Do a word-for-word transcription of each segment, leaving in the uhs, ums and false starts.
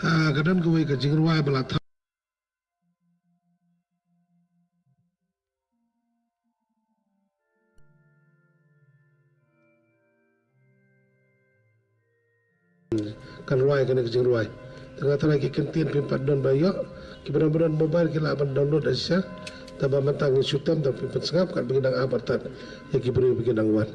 Ah, ka don kawei ka jingrwai ba la thaw. Kan rwai kane ka jingrwai. Tang kata ki kyntien phim pat don ba ïoh, kiba don ba don mobile ki lah ban download da shisha. Te ba mynta ngin shu tem te phim pat sngap kat ba ki dang ap artat ïa ki briew ba ki dang wan.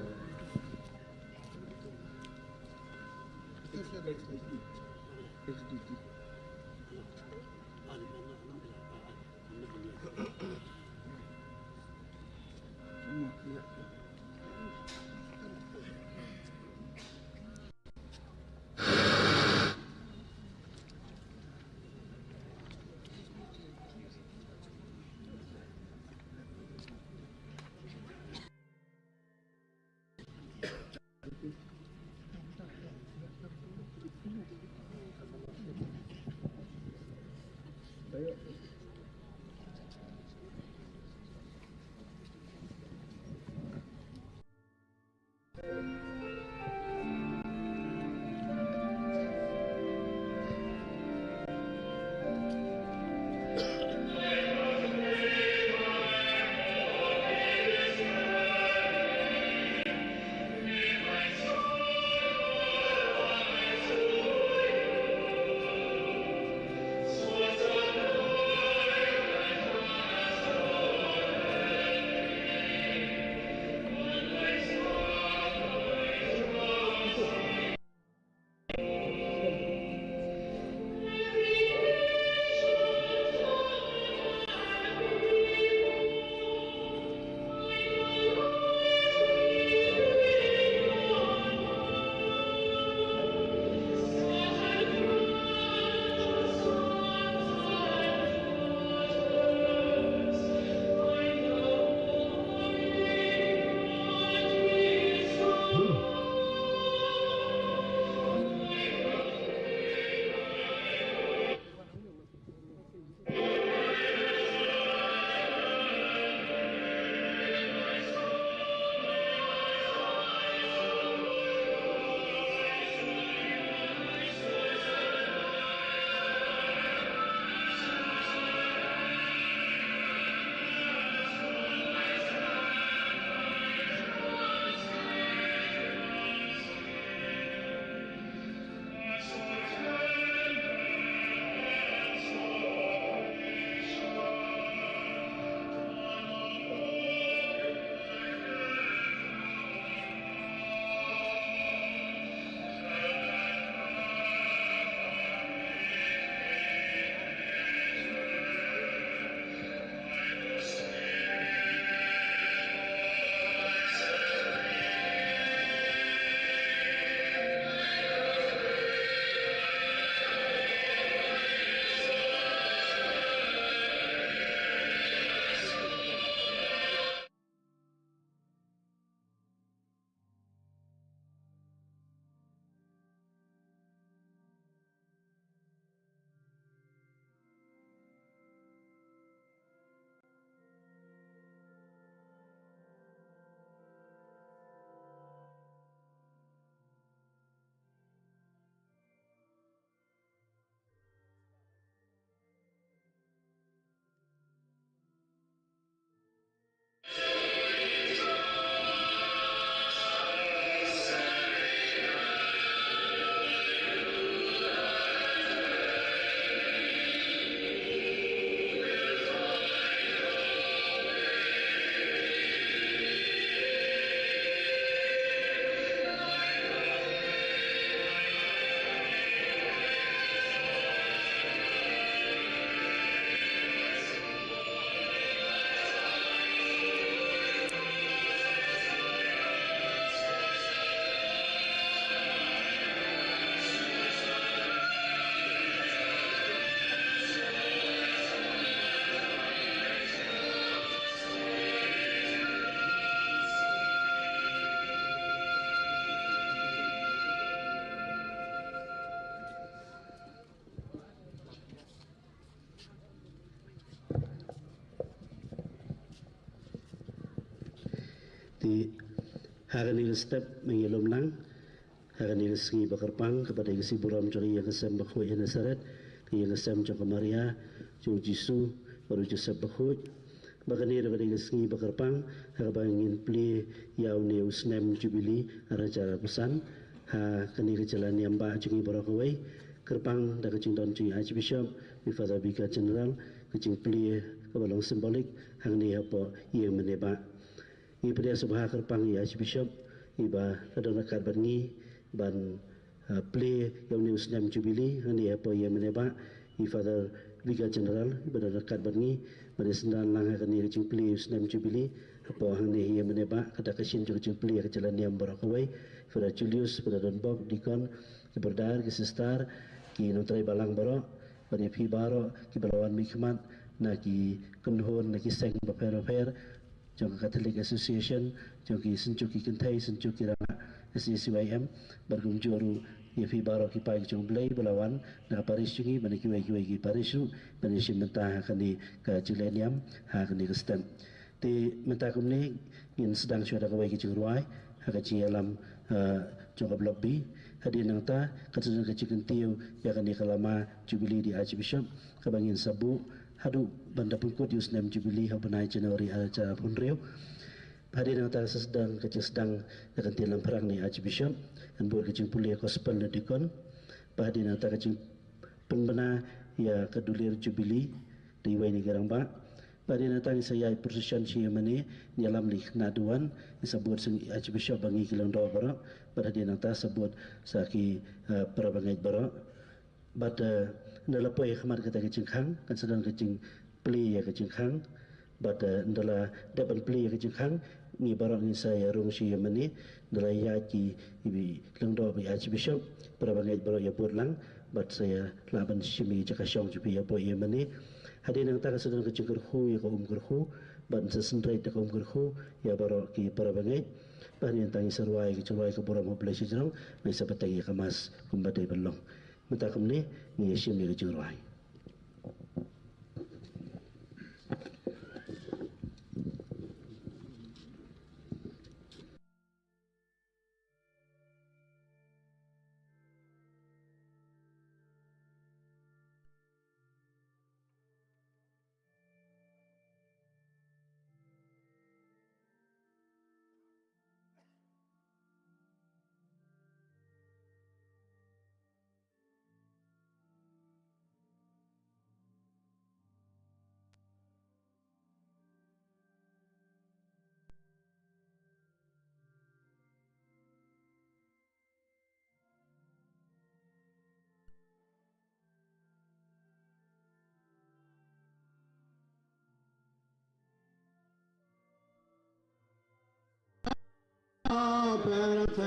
Ha kane ka step mynta lum lang ha kane ka sngi ba kyrpang, kaba dei ka sngi burom jong ka ïing ka sem bakhuid Genesaret, ka ïing ka sem jong ka Maria jong Jisu bad u Joseph bakhuid. Ba kane ruh ka dei ka sngi ba kyrpang ha kaba ngin plie ïa une u snem jubili ar hajar arphew san ha kane ka jylla niam ba jong ngi baroh kawei. Kyrpang da ka jingdon jong i Archbishop, i Father Vicar General, ka jingplie kaba long symbolic hangne hapoh ïing mane ba. Ngi pdiang sngewbha kyrpang ïa i Archbishop iba la don ryngkat bad ngi ban, ah, plie ïa une u snem jubili hangne hapoh ïing mane ba, i Father Vicar General iba la don ryngkat bad ngi ban ïa synran lang ha kane ka jingplie u snem jubili hapoh hangne ïing mane ba, kata ka shin jong ka jingplie ka jylla niam baroh kawei, Father Julius, Father Don Bob, Deacon, ki brother, ki sister, ki nongtrei balang baroh, bad ïa phi baroh kiba la wan mihkhmat na ki kynhun, na ki seng bapher bapher jong ka Catholic Association, jong ki synjuk ki kynthei, synjuk ki rangbah, S A C Y M, bad kumjuh ruh ïa phi baroh ki paid jong U Blei ba la wan na ka parish jong ngi bad na kiwei kiwei ki parish ruh ban ïa shim bynta ha kane ka jingleh niam ha kane ka step. Te mynta kumne ngin sdang shuwa da kawei ka jingrwai ha ka jingïalam, eh, jong ka Block B. Hadien nangta kan sa don ka jingkyntiew ïa kane ka lama jubili da i Archbishop kaba ngin sa buh haduh ban da pynkut ïa u snem jubili ha u bnai January ar hajar arphew hynriew. Hadien nangta sa sdang ka jingsdang ïa ka ktien lamphrang na i Archbishop, kan bud ka jingpule gospel na deacon. Bad hadien nangta ka jingpynbna ïa ka dulir jubili da iwei na ki rangbah. Bad hadien nangta ngin sa ïaid procession sha ïing mane, ïalam leit khynnah duwan, ngin sa bud sha i Archbishop bad ngi ki lyngdoh baroh. Bad hadien nangta sa bud sa ki, eh, para bangeit baroh. Bad, eh, ynda la poi ha khmat kata ka jingkhang, kan sa don ka jingplie ïa ka jingkhang. Bad, eh, ynda la dep ban plie ïa ka jingkhang, ngi baroh ngin sa ïa rung sha ïing mane, ynda la ïaid ki, i lyngdoh bad i Archbishop, para bangeit baroh ïa bud lang, bad sa ïa lah ban shim ïa ka jaka shong jong phi hapoh ïing mane. Hadien nangta kan sa don ka jingkyrkhu ïa ka um kyrkhu, bad sa synreit da ka um kyrkhu ïa baroh ki para bangeit. Bad hadien nangta ngin sa rwai ka jingrwai ka burom ha U Blei shajrong, ngin sa bteng ïa ka mass kumba dei ban long. Mynta kumne ngin ïa shim ïa ka jingrwai.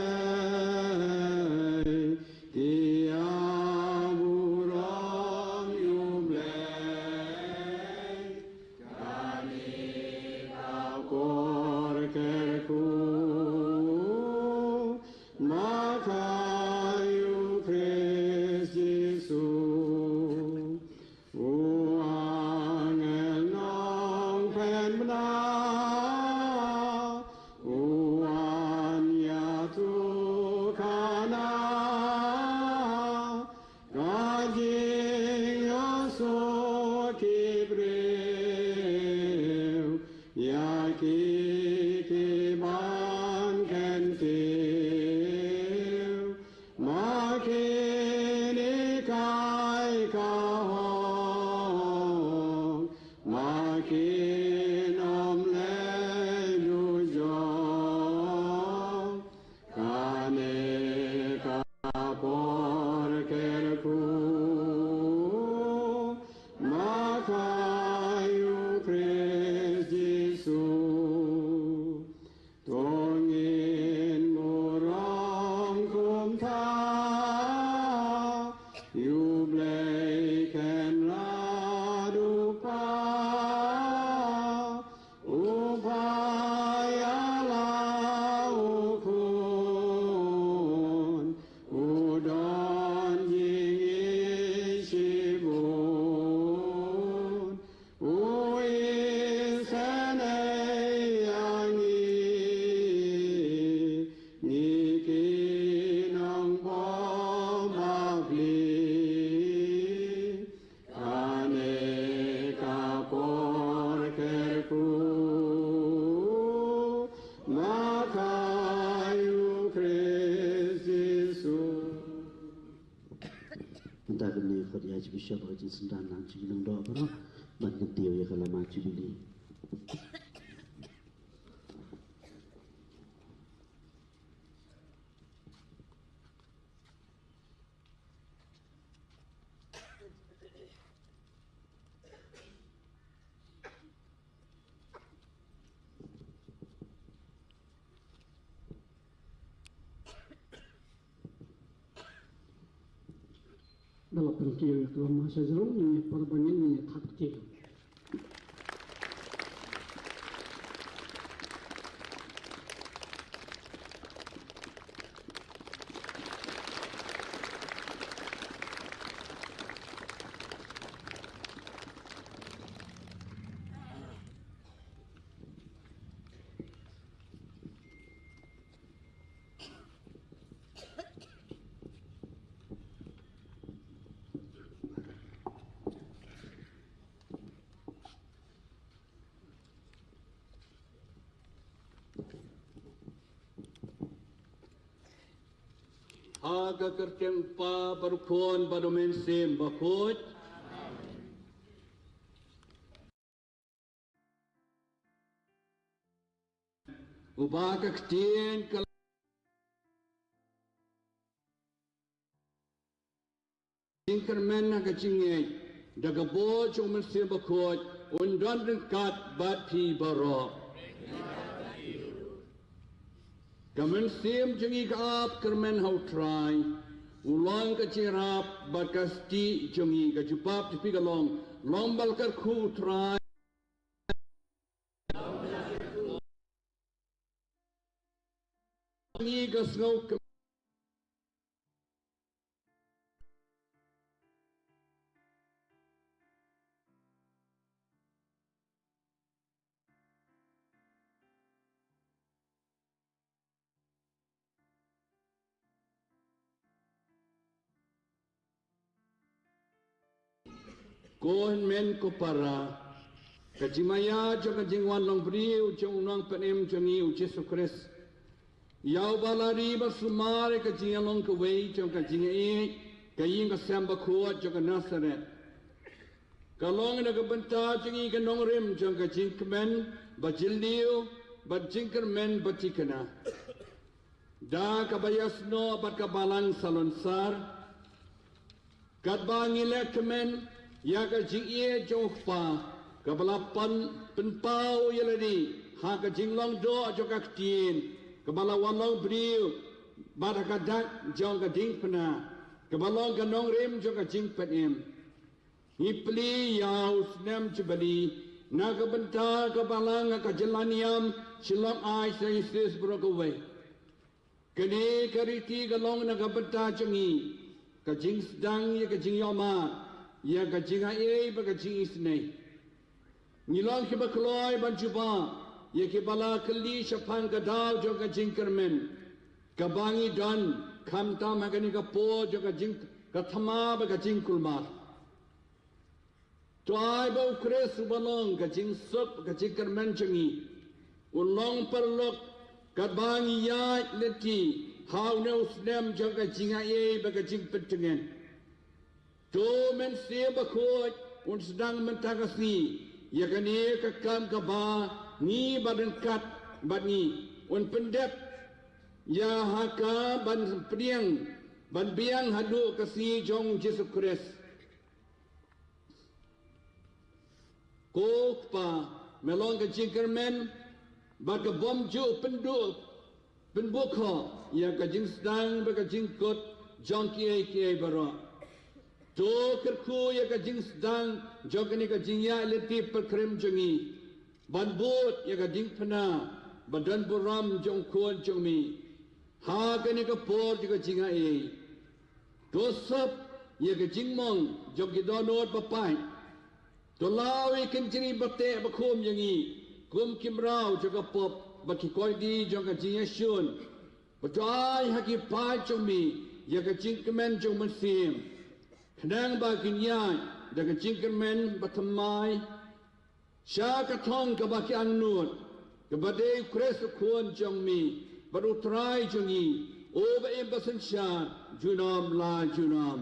Pyrthei ki ïa burom ïa U Blei, kane ka por kyrkhu ma ka ïa U Khrist Jisu. U angel nongpynbna u wan ïathuh khana ka jingïasoh ki briew ïa ki kiban kyntiew. Ma kine kai ka hok, ma kin ym leh dujok, kane ka por kyrkhu ma ka ïa U Khrist Jisu. To ngin burom kumta. Sa kane khot ïa Archbishop ha ka jingsynran lang jong ki nongdoh baroh ban kyntiew ïa ka lama Jubilee. Da la pynkiew ïa ka lama sha jrong, ngin ïa por ba ngin, ngin ïa thap kiew. Ha ka kyrteng u Kpa bad u Khun bad u Mynsiem Bakhuid. Uba ka ktien ka jingkyrmen ha ka jingngeit da ka bor jong u Mynsiem Bakhuid un don ryngkat bad phi baroh. Ka mynsiem jong ngi ka ap kyrmen ha u Trai. U long ka jingïarap bad ka stieh jong ngi, ka jubab jong phi ka long, long ba la kyrkhu u Trai ngi ka sngew ka Ko hynmen ko para, ka jingmaïa jong ka jingwan long briew jong u Nongpynim jong ngi u Jisu Khrist, ïa uba la ri bad sumar ïa ka jingïalong kawei jong ka jingïaieit, ka ïing ka sem bakhuid jong ka Nasareth. Ka long na ka bynta jong ngi ka nongrim jong ka jingkmen ba jylliew bad jingkyrmen ba thikna, da kaba ïasnoh bad ka Balang Salonsar. Katba ngi leh kmen ïa ka jingïeit jong u Kpa, kaba la pyn, pynpaw ïa lade ha ka jinglong doh jong ka ktien, kaba la wan long briew bad ha ka dak jong ka diengphna, kaba long ka nongrim jong ka jingpynim. Ngi plie ïa u snem Jubilee na ka bynta ka Balang ha ka jylla niam Shillong Archdiocese baroh kawei. Kane ka riti ka long na ka bynta jong ngi, ka jingsdang ïa ka jingïohmad, ïa ka jingaiei bad ka jingisynei. Ngi long kiba kloi ban jubab ïa kiba la kylli shaphang ka daw jong ka jingkyrmen kaba ngi don, khamtam ha kane ka por jong ka jing, ka thma bad ka jingkulmar. To ai ba u Khrist uba long ka jingsuk, ka jingkyrmen jong ngi, un long paralok katba ngi ïaid lynti ha une u snem jong ka jingaiei bad ka jingpyntngen. To u Mynsiem Bakhuid un sdang mynta ka sngi ïa kane ka kam kaba ngi bad ryngkat bad ngi, un pyndep ïa ha ka ban pdiang, ban biang haduh ka sngi jong u Jisu Khrist. Ko Kpa, me long ka jingkyrmen bad ka bymjukpynduh, pynbukhoh ïa ka jingsdang bad ka jingkut jong kiei kiei baroh. To kyrkhu ïa ka jingsdang jong kane ka jingïaid lynti pynkhreh jong ngi, ban bud ïa ka diengphna ba donburom jong u Khun jong me ha kane ka por jong ka jingaiei. To sop ïa ka jingmong jong ki dohnud ba pait. To law ïa ki kynjri ba teh ba khum ïa ngi kum ki mraw jong ka pop bad ki koidi jong ka jingïashun. Bad to ai ha ki paid jong me ïa ka jingkmen jong u Mynsiem, khnang ba kin ïaid da ka jingkmen ba thymmai sha ka thong kaba ki angnud, kaba dei u Khrist u Khun jong me bad u Trai jong ngi, uba im bad synshar junom la junom.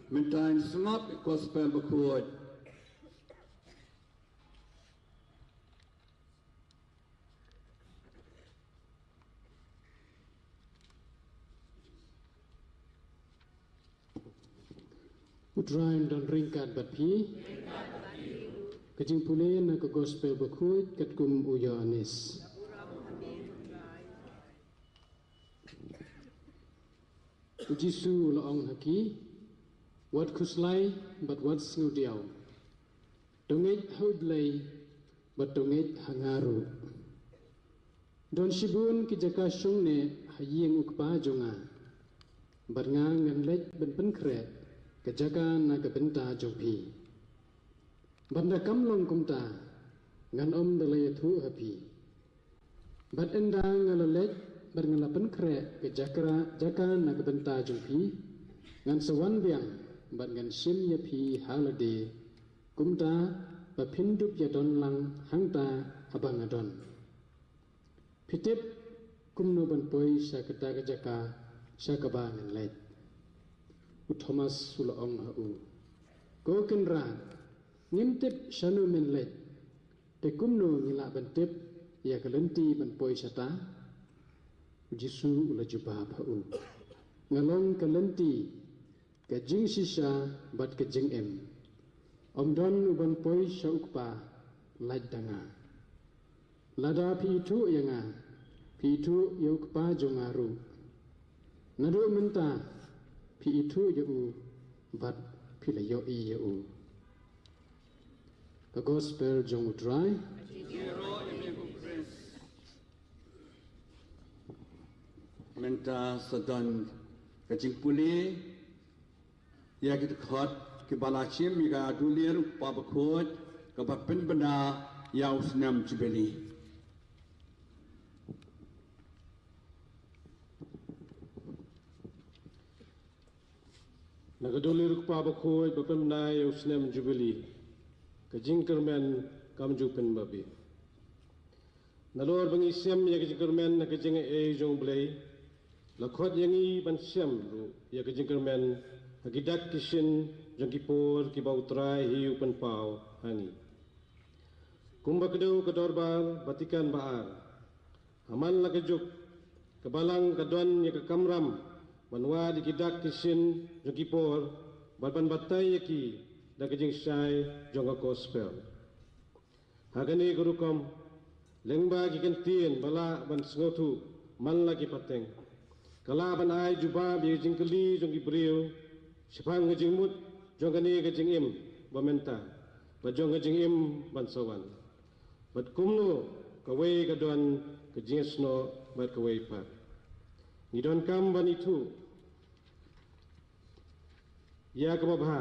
Mynta ngin sngap ïa ka Gospel Bakhuid. U Trai un don ryngkat bad phi. Ka jingpule na ka Gospel Bakhuid katkum u Ïoannis. U Jisu u la ong ha ki, wat khuslai bad wat sngewdiaw. To ngeit ha U Blei bad to ngeit ha nga ruh. Don shibun ki jaka shong ne ha ïing u Kpa jong nga. Bad nga ngan leit ban pynkhreh ka jaka na ka bynta jong phi. Bad da kam long kumta, ngan ym da la ïathuh ha phi. Bad ynda nga la leit bad nga la pynkhreh ka jaka, jaka na ka bynta jong phi, ngan sa wan biang bad ngan shim ïa phi ha lade, kumta ba phin dup ïa don lang hangta haba nga don. Phi tip kumno ban poi sha kata ka jaka sha kaba ngan leit? U Thomas u la ong ha u, Ko Kynrad, ngim tip shano men leit, te kumno ngi lah ban tip ïa ka lynti ban poi shata? U Jisu u la jubab ha u, Nga long ka lynti, ka jingshisha bad ka jingim. Ym don u ban poi sha u Kpa lait da nga. Lada phi ithuh ïa nga, phi ithuh ïa u Kpa jong nga ruh. Naduh mynta phi ithuh ïa u bad phi la ïohi ïa u. Ka Gospel jong U Trai. Mynta sa don ka jingpule ïa ki dkhot kiba la shim ïa ka Dulir u Kpa Bakhuid kaba pynbna ïa u snem Jubili. Na ka Dulir u Kpa Bakhuid ba pynbna ïa u snem Jubili, ka jingkyrmen kam ju pynbabe. Nalor ba ngi shem ïa ka jingkyrmen ha ka jingaiei jong U Blei, la khot ïa ngi ban shem ruh ïa ka jingkyrmen ha ki dak ki shin jong ki por kiba U Trai hi u pynpaw ha ngi. Kumba kdew ka dorbar Vatican ba ar, ha man la ka juk, ka Balang ka don ïa ka kamram ban wad ïa ki dak ki shin jong ki por bad ban batai ïa ki da ka jingshai jong ka Gospel. Ha kane ka rukom, lyngba ki kyntien ba lah ban sngewthuh man la ki pateng, ka lah ban ai jubab ïa ka jingkylli jong ki briew shaphang ka jingmut jong kane ka jingim ba mynta bad jong ka jingim ban sa wan, bad kumno kawei ka don ka jingïasnoh bad kawei pat. Ngi donkam ban ithuh ïa kaba bha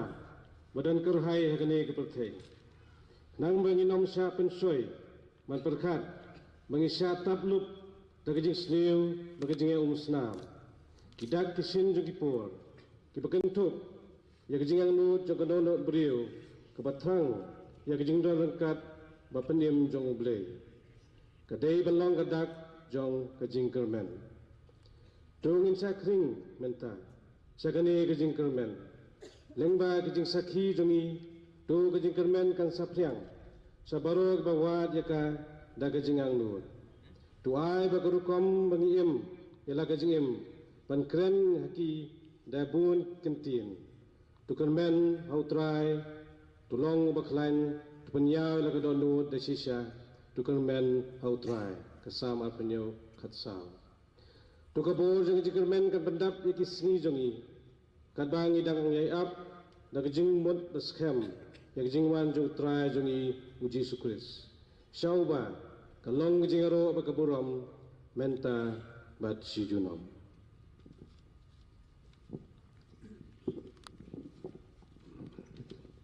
ba don kyrhai ha kane ka pyrthei, khnang ba ngin ym shah pynshoi ban pyrkhat ba ngi shah tap lup da ka jingsniew bad ka jingïaumsnam. Ki dak ki shin jong ki por kiba kynthup ïa ka jingangnud jong ka dohnud briew kaba thrang ïa ka jingdon ryngkat ba pynim jong U Blei, ka dei ban long ka dak jong ka jingkyrmen. To ngin sa khring mynta sha kane ka jingkyrmen lyngba ka jingsakhi jong ngi. To ka jingkyrmen kan sa phriang sha baroh kiba wad ïa ka da ka jingangnud. To ai ba ka rukom ba ngi im ïa la ka jingim ban kren ha ki da bun kyntien. To kyrmen ha U Trai, to long uba khlaiñ, to pynïaw ïa la ka dohnud da shisha, to kyrmen ha U Trai. Ka Salm arphew hynñiew, khatsaw. To ka bor jong ka jingkyrmen kan pyndap ïa ki sngi jong ngi, katba ngi dang ïai ap da ka jingmut ba skhem ïa ka jingwan jong U Trai jong ngi U Jisu Khrist, sha uba ka long ka jingïaroh bad ka burom mynta bad shi junom.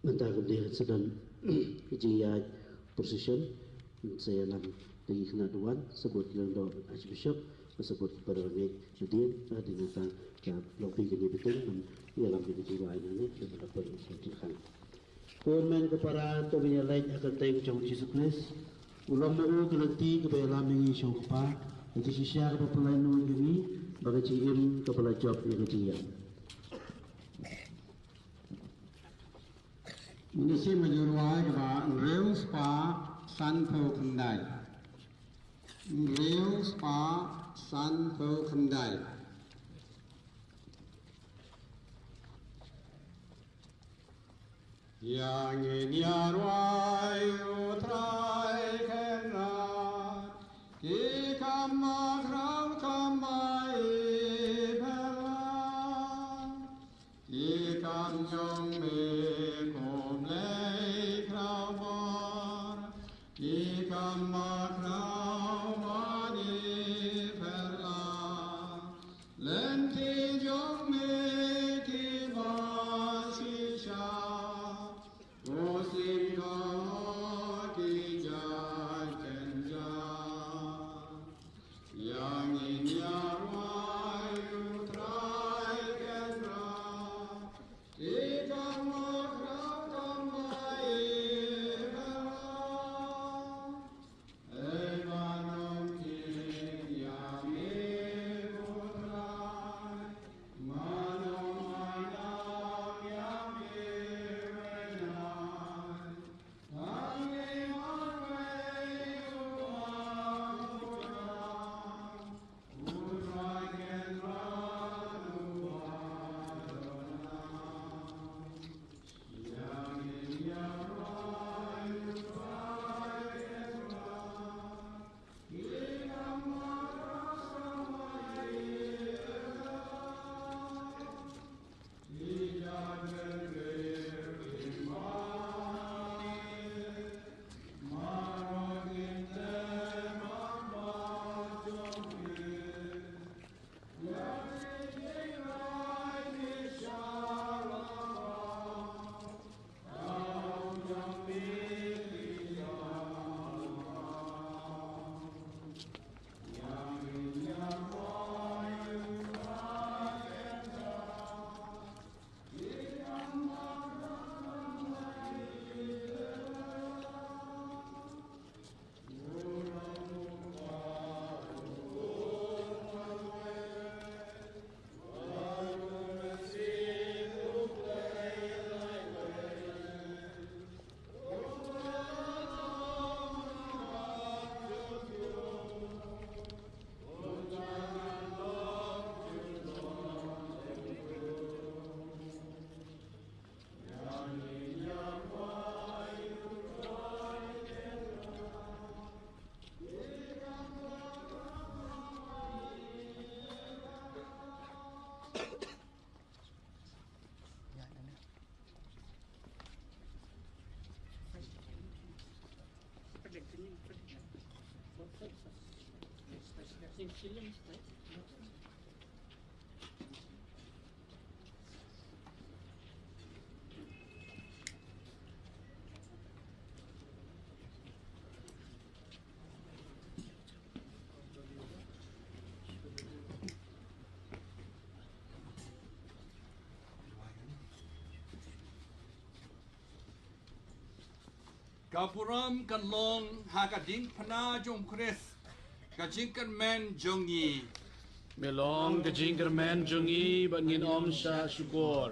Mynta ka dei ka sdang ka jingïaid procession, sa ïalam da ki khynnah duwan, sa bud ki lyngdoh Archbishop, sa bud ki para ngeit nadien, hadien nangta ka long phi kine bteng, ïalam da ki jingduwai nangne, da ka dapur ka jingkhang. Ko hynmen ko para, to ngin ïa leit ha ka kyrteng jong U Jisu Khrist. U long ma u ka lynti kaba ïalam ïa ngi sha u Kpa, ka jingshisha kaba pynlait noh ïa ngi, bad ka jingim kaba la jop ïa ka jingïap. Ngin ïa shim ïa u rwai kaba hynriew spah sanphew khyndai. Hynriew spah sanphew khyndai. Ïa ngin ïa rwai, U Trai Kynrad, ki kam khraw kam ai pher la. Ki kam ñiong me ko Blei khraw bor, ki kam khraw mane pher la. Lynti jong me kiba shisha, ko sien ko ki jait kynja. Ïa ngin ïa rwai, U Trai Kynrad, ki kam khraw kam ai pher la. Ei ba nongthied ïa me, U Trai, ba nongainam ïa me, U Trai. Ka burom kan long ha ka diengphna jong u Khrist, ka jingkyrmen jong ngi. Me long ka jingkyrmen jong ngi, bad ngin ym shah shukor.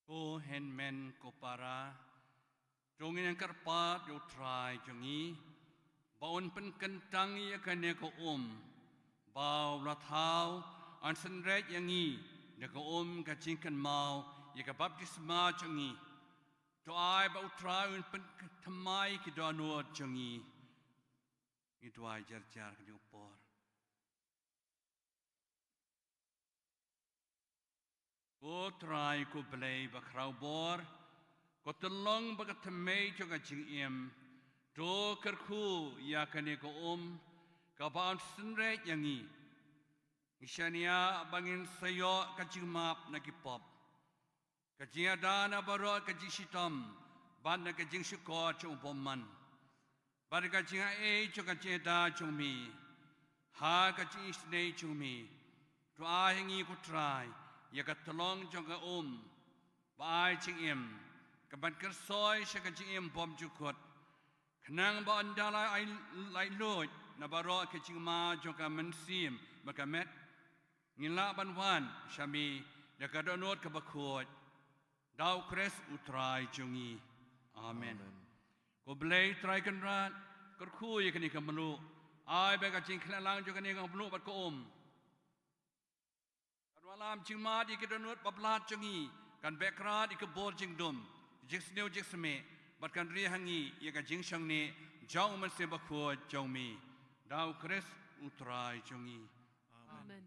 Ko hynmen ko para, to ngin ïa kyrpad ïa U Trai jong ngi ba un pynkyntang ïa kane ka um ba u la thaw, un synreit ïa ngi da ka um ka jingkynmaw ïa ka baptisma jong ngi. To ai ba U Trai un pynthymmai ki dohnud jong ngi. Ngi duwai jar jar kane ka por. Ko Trai ko Blei ba khraw bor, ko tyllong bad ka thymmei jong ka jingim, to kyrkhu ïa kane ka um kaba un synreit ïa ngi. Ngi shaniah ba ngin sa ïoh ka jingmap na ki pop, ka jingada na baroh ka jingshitom bad na ka jingshukor jong u bymman, bad ka jingaiei jong ka jingada jong me ha ka jingisynei jong me. To ai ha ngi ko Trai ïa ka tyllong jong ka um ba ai jingim, ka ban kyrsoi sha ka jingim bymjukut, khnang ba ynda la ai, la ai luid na baroh ka jingma jong ka mynsiem bad ka met, ngin lah ban wan sha me da ka dohnud kaba khuid. Da U Khrist U Trai jong ngi. Amen. Amen. Ko Blei Trai Kynrad, kyrkhu ïa kane ka mluh, ai ba ka jingkhleh lang jong kane ka mluh bad ka um kan wallam jingmad ïa ki dohnud bablad jong ngi, kan beh krad ïa ka bor jingdum, jingsniew jingsmeh, bad kan ri ha ngi ïa ka jingshongneh jong U Mynsiem Bakhuid jong me. Da U Khrist U Trai jong ngi. Amen. Amen.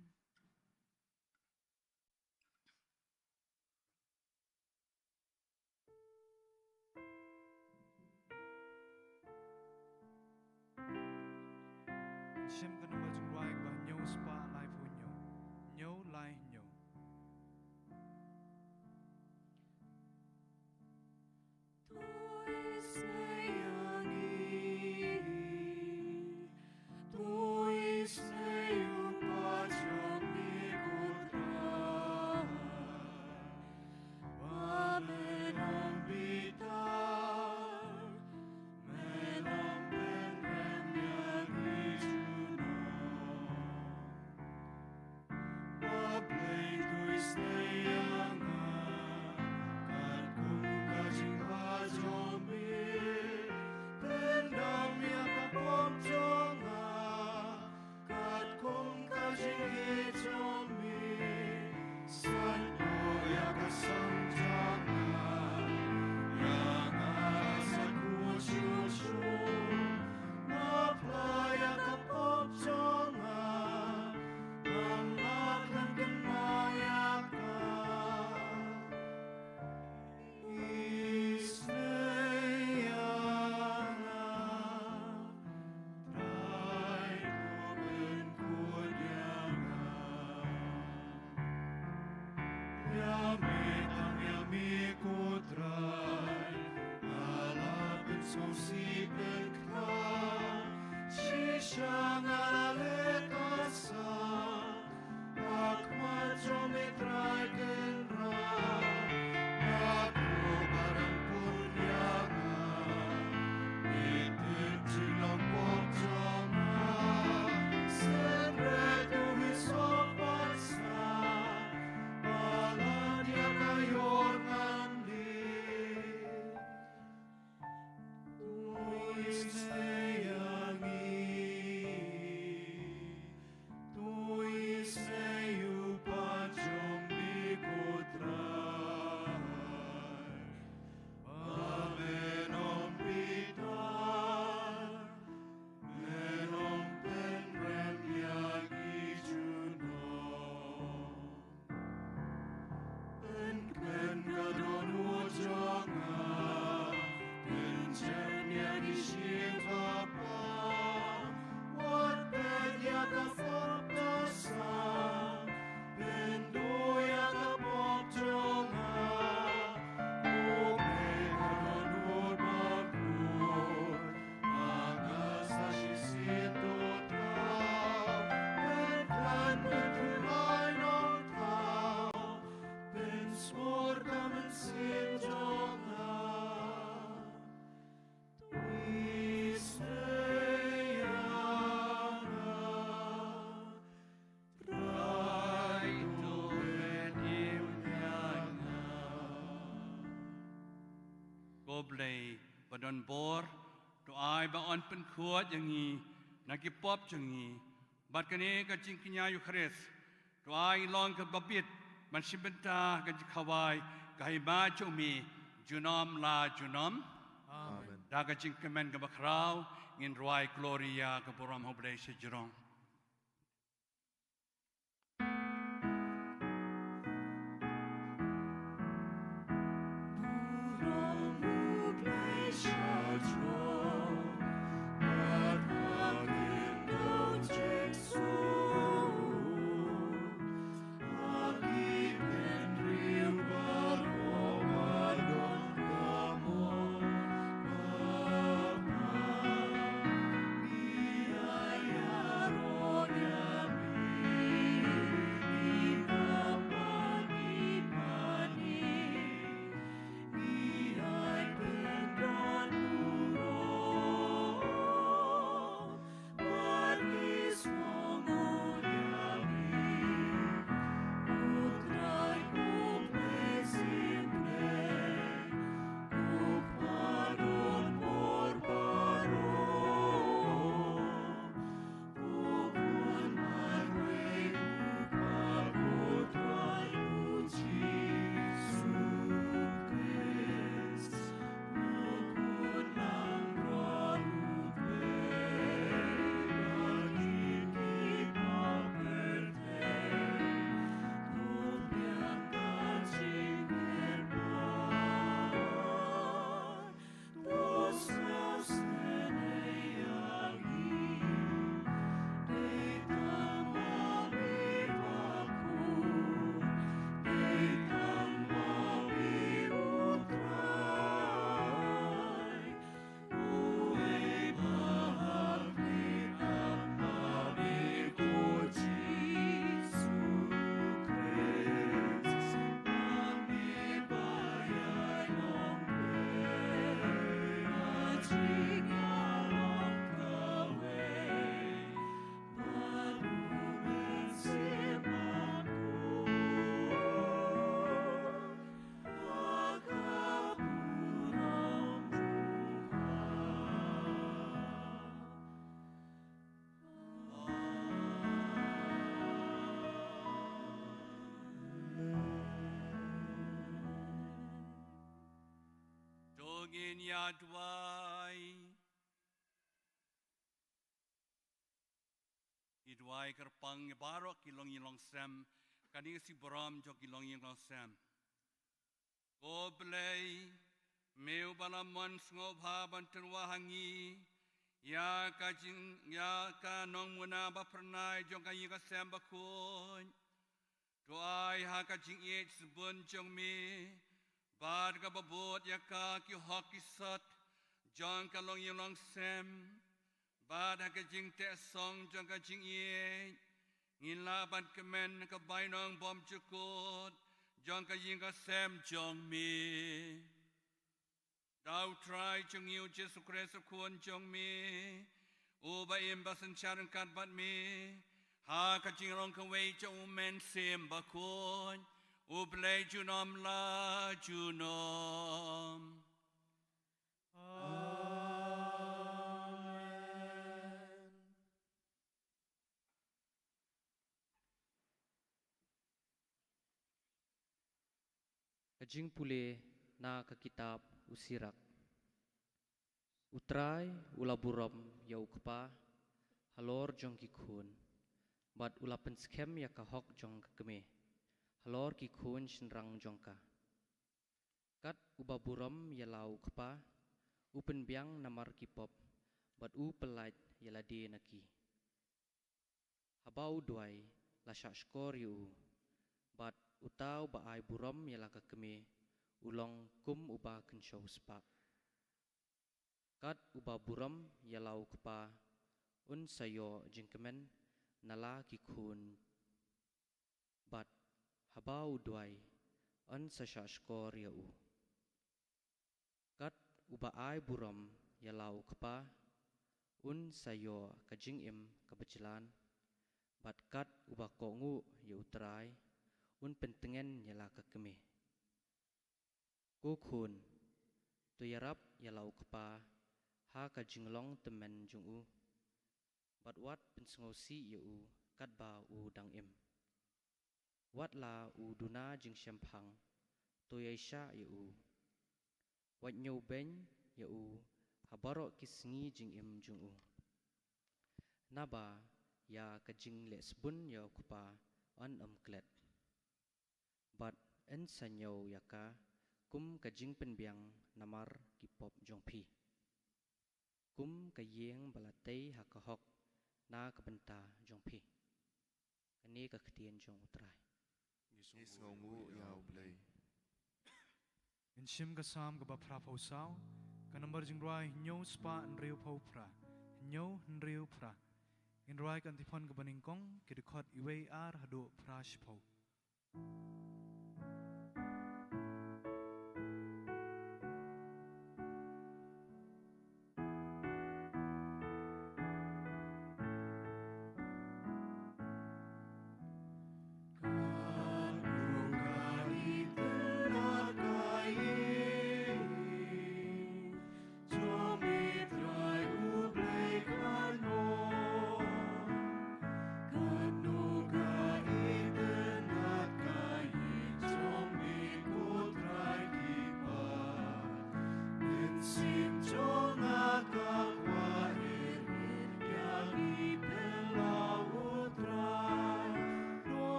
Shim ka number jingrwai kaba hynñiew spah laiphew hynñiew. Hynñiew lai hynñiew. Blei ba don bor, to ai ba yn pynkhuid ïa ngi na ki pop jong ngi, bad kane ka jingkñia Eukharist, to ai long kaba bit ban shim bynta ka jingkhawai ka hima jong me junom la junom. Amen. Da ka jingkmen kaba khraw ngin rwai gloria ka burom ha U Blei sha jrong. To ngin ïa duwai. Ngi duwai kyrpang ïa baroh ki longïing longsem, kane ka sngi burom jong ki longïing longsem. Ko Blei, me uba la mon sngewbha ban tyrwa ha ngi ïa ka jing, ïa ka nongmuna ba phyrnai jong ka ïing ka sem bakhuid. To ai ha ka jingïeit sbun jong me bad kaba bud ïa ka ki hok ki sot jong ka longïing longsem, bad ha ka jingteh song jong ka jingïeit ngin lah ban kmen ka bainong bymjukut jong ka ïing ka sem jong me. Da U Trai jong ngi U Jisu Khrist U Khun jong me, uba im bad synshar ryngkat bad me ha ka jinglong kawei jong U Mynsiem Bakhuid, U Blei junom la junom. Amen. Ka jingpule na ka kitab U Sirak. U Trai u la burom ïa u kpa halor jong ki khun, bad u la pynskhem ïa ka hok jong ka kmie halor ki khun shynrang jong ka. Kat uba burom ïa la u kpa, u pynbiang namar ki pop, bad u pyllait ïa lade na ki. Haba u duwai la shah shkor ïa u, bad uta uba ai burom ïa la ka kmie, u long kum uba kynshew spah. Kat uba burom ïa la u kpa, un sa ïoh jingkmen na la ki khun, bad haba u duwai, yn sa shah shkor ïa u. Kat uba ai burom ïa la u kpa, un sa ïoh ka jingim kaba jlan, bad kat uba kohnguh ïa U Trai, un pyntngen ïa la ka kmie. Ko khun, To ïarap ïa la u kpa ha ka jinglong tymmen jong u, bad wat pynsngewsih ïa u katba u dang im. Wat la u duna jingshemphang, to ïaishah ïa u. Wat ñiewbeiñ ïa u ha baroh ki sngi jingim jong u. Naba ïa ka jingleh sbun ïa u kpa yn ym klet, bad yn sa ñiew ïa ka kum ka jingpynbiang namar ki pop jong phi, kum ka ïing ba la tei ha ka hok na ka bynta jong phi. Kane ka ktien jong U Trai. Ngi sngewnguh ïa U Blei. Ngin shim ka Salm kaba phraphew saw, ka nambar jingrwai hynñiew spah hynriewphew phra, hynñiew hynriewphra. Ngin rwai ka antiphon kaba nyngkong, ki dkhot iwei ar haduh phra shiphew.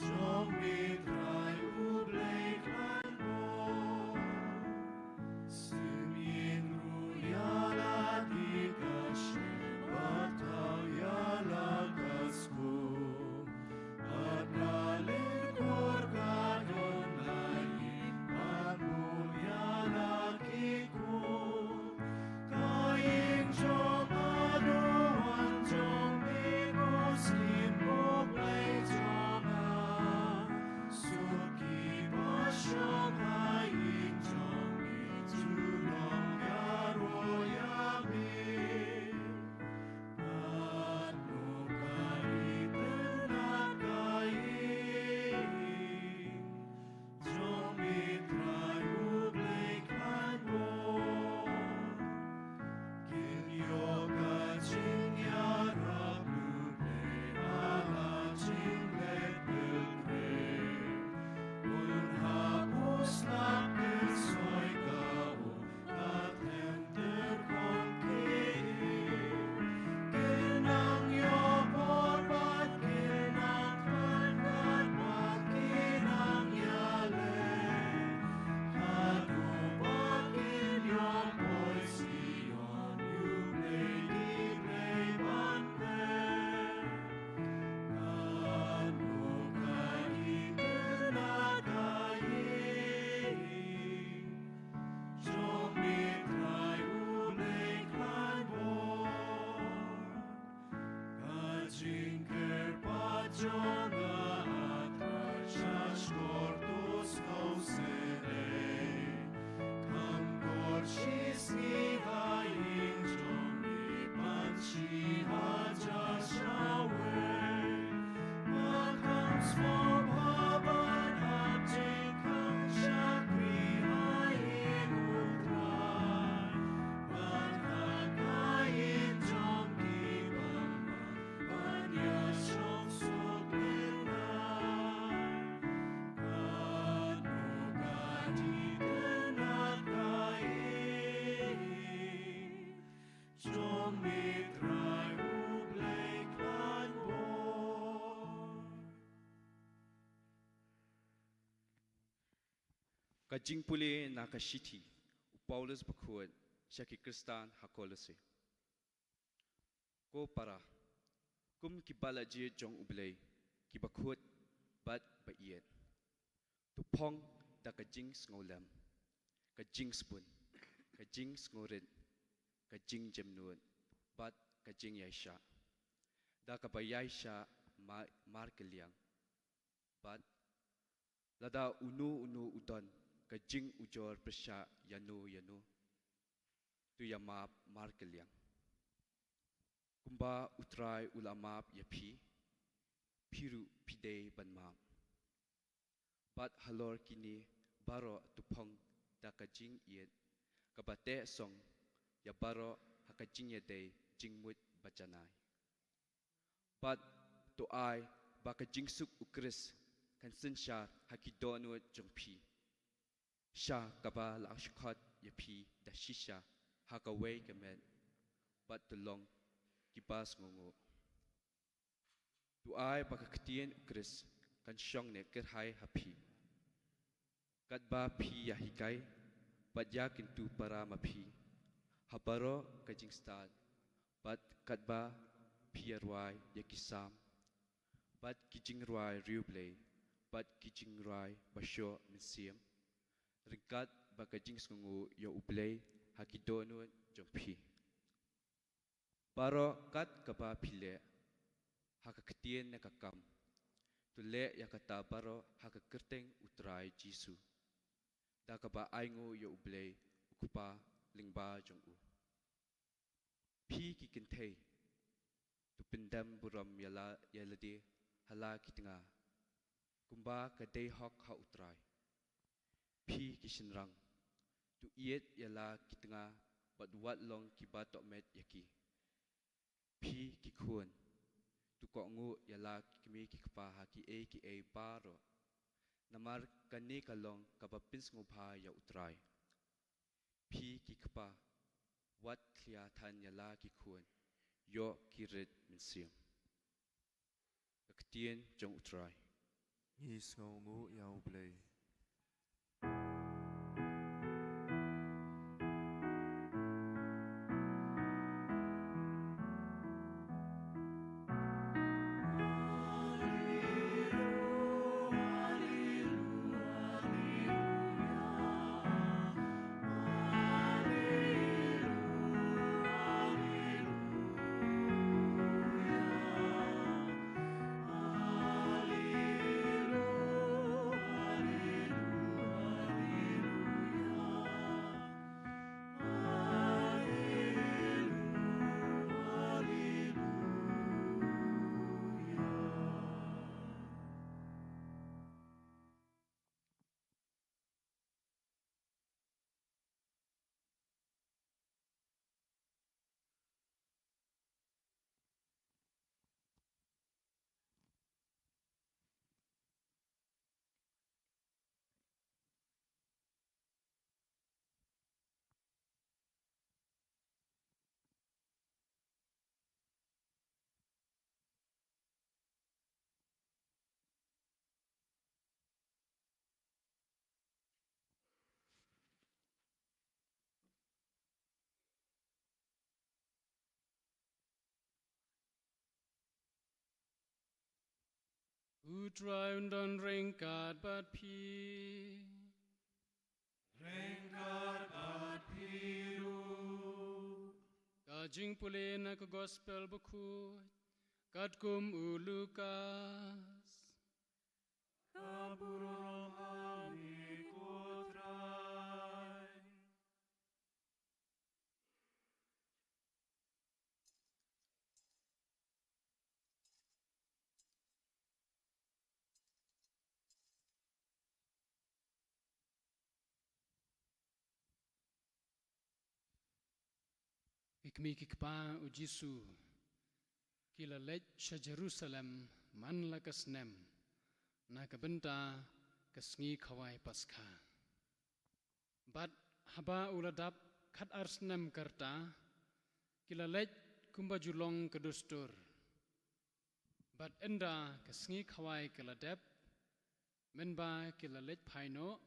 Jong me Trai U Blei khlaiñ bor. Sngewbha ruh ïa la ki ka shim bad thaw ïa la ka skum. Bad la lyngngoh ka don la ïing bad bun ïa la ki kum. Ka ïing jong Aron jong me ko Syiem U Blei jong nga. Suki ba shong ha ïing jong me, ju long ïaroh ïa me. Bad mo ka itynnad ka ïing jong me Trai U Blei khlaiñ bor. Kin ïoh ka jingïarap U Blei ha la jingleh pyntrei. Un hap u slap kin soi ka u ka them ter kong ki. Kin nang ïoh bor bad kin nang khlaiñ bad kin nang ïaleh. Haduh ba kin ïoh poi Zion, U Blei ki Blei ban pen. Katno ka itynnad ka ïing jong me Trai U Blei khlaiñ bor. Ka jingkyrpad jong nga, A Trai, sha shkor to sngewsynei. Kham kor shisngi ha ïing jong me, ban shi hajar sha wei. Ba kham sngewbha ban hap jingkhang shakri ha ïing U Trai. Ban ha ka ïing jong ki bymman ban ïa shong suk lyngngai. Katno ka itynnad ka ïing jong me Trai U Blei khlaiñ bor. Ka jingpule na ka shithi u Paulus bakhuid sha ki Khristan ha Kolose. Ko para, kum ki ba la jied jong U Blei, ki bakhuid bad ba ïeit, to phong da ka jingsngewlem, ka jingsbun, ka jingsngewrit, ka jingjemnud bad ka jingïaishah. da kaba ïaishah ma-, markylliang. Bad lada uno uno u don ka jingujor pyrshah ïano ïano, to ïamap markylliang. Kumba U Trai u la map ïa phi, phi ruh phi dei ban map. Bad halor kine baroh to phong da ka jingïeit kaba teh song ïa baroh ha ka jingïadei jingmut bajanai. Bad to ai ba ka jingsuk U Khrist kan synshar ha ki dohnud jong phi, sha kaba la shkhot ïa phi da shisha ha kawei ka met, bad to long kiba sngewnguh. To ai ba ka ktien U Khrist kan shong ne kyrhai ha phi, katba phi ïahikai bad ïakyntu para ma phi ha baroh ka jingstad, bad katba phi ïarwai ïa ki Salm bad ki jingrwai riewblei bad ki jingrwai bashoh mynsiem, ryngkat bad ka jingsngewnguh ïa U Blei ha ki dohnud jong phi. Baroh kat kaba phi leh, ha ka ktien ne ka kam, to leh ïa kata baroh ha ka kyrteng U Trai Jisu, da kaba ainguh ïa U Blei U Kpa lyngba jong u. Phi ki kynthei, to pyndem burom ïa la, ïa lade ha la ki tnga, kumba ka dei hok ha U Trai. Phi ki shynrang, to ïeit ïa la ki tnga bad wat long kiba tohmet ïa ki. Phi ki khun, to kohnguh ïa la ki kmie ki kpa ha kiei kiei baroh, namar kane ka long kaba pynsngewbha ïa U Trai. Phi ki kpa, wat khlieh than ïa la ki khun, ïoh ki rit mynsiem. Ka ktien jong U Trai. Ngi sngewnguh ïa U Blei. U Trai un don ryngkat bad phi. Ryngkat bad phi ruh. Ka jingpule na ka Gospel Bakhuid katkum u Lukas. Ka burom ha me ko Trai. Ki kmie ki kpa u Jisu ki la leit sha Jerusalem man la ka snem, na ka bynta ka sngi khawai Paskha. Bad haba u la dap khatar snem ka rta, ki la leit kumba ju long ka dustur. Bad ynda ka sngi khawai ka la dep, mynba ki la leit phai noh,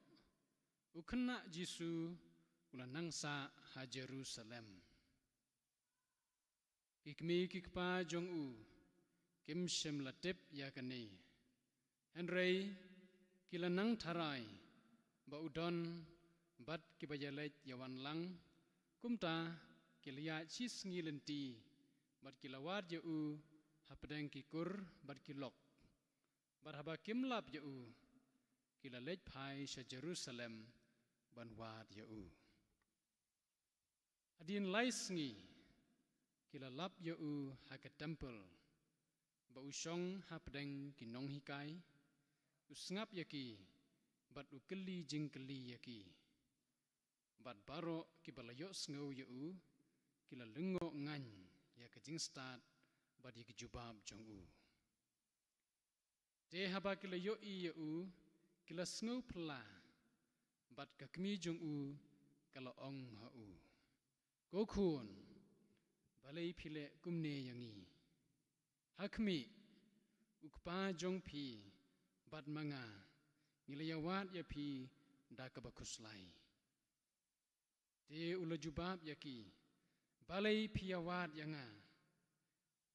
u khynnah Jisu u la nang sah ha Jerusalem. Ki kmie ki kpa jong u kim shym la tip ïa kane. Hynrei ki la nang tharai ba u don bad kiba ïaleit ïawan lang, kumta ki la ïaid shi sngi lynti bad ki la wad ïa u hapdeng ki kur bad ki lok, bad haba kim lap ïa u, ki la leit phai sha Jerusalem ban wad ïa u. Hadien lai sngi ki la lap ïa u ha ka templ, ba u shong hapdeng ki nonghikai, u sngap ïa ki, bad u kylli jingkylli ïa ki. Bad baroh kiba la ïohsngew ïa u, ki la lyngngoh ngaiñ ïa ka jingstad bad ïa ki jubab jong u. Te haba ki la ïohi ïa u, ki la sngew phylla, bad ka kmie jong u ka la ong ha u, "Ko khun, balei phi leh kumne ïa ngi? Ha khmih, u kpa jong phi bad ma nga ngi la ïawad ïa phi da kaba khuslai." Te u la jubab ïa ki, "Balei phi ïawad ïa nga?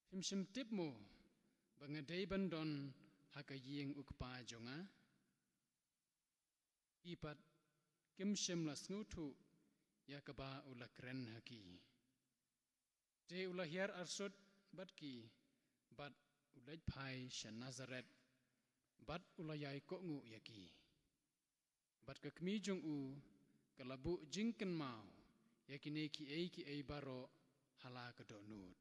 Phim shym tip mo ba nga dei ban don ha ka ïing u kpa jong nga?" Ki pat kim shym la sngewthuh ïa kaba u la kren ha ki. Te u la hiar arsut bad ki, bad u leit phai sha Nasaret, bad u la ïai kohnguh ïa ki. Bad ka kmie jong u ka la buh jingkynmaw ïa kine kiei kiei baroh ha la ka dohnud.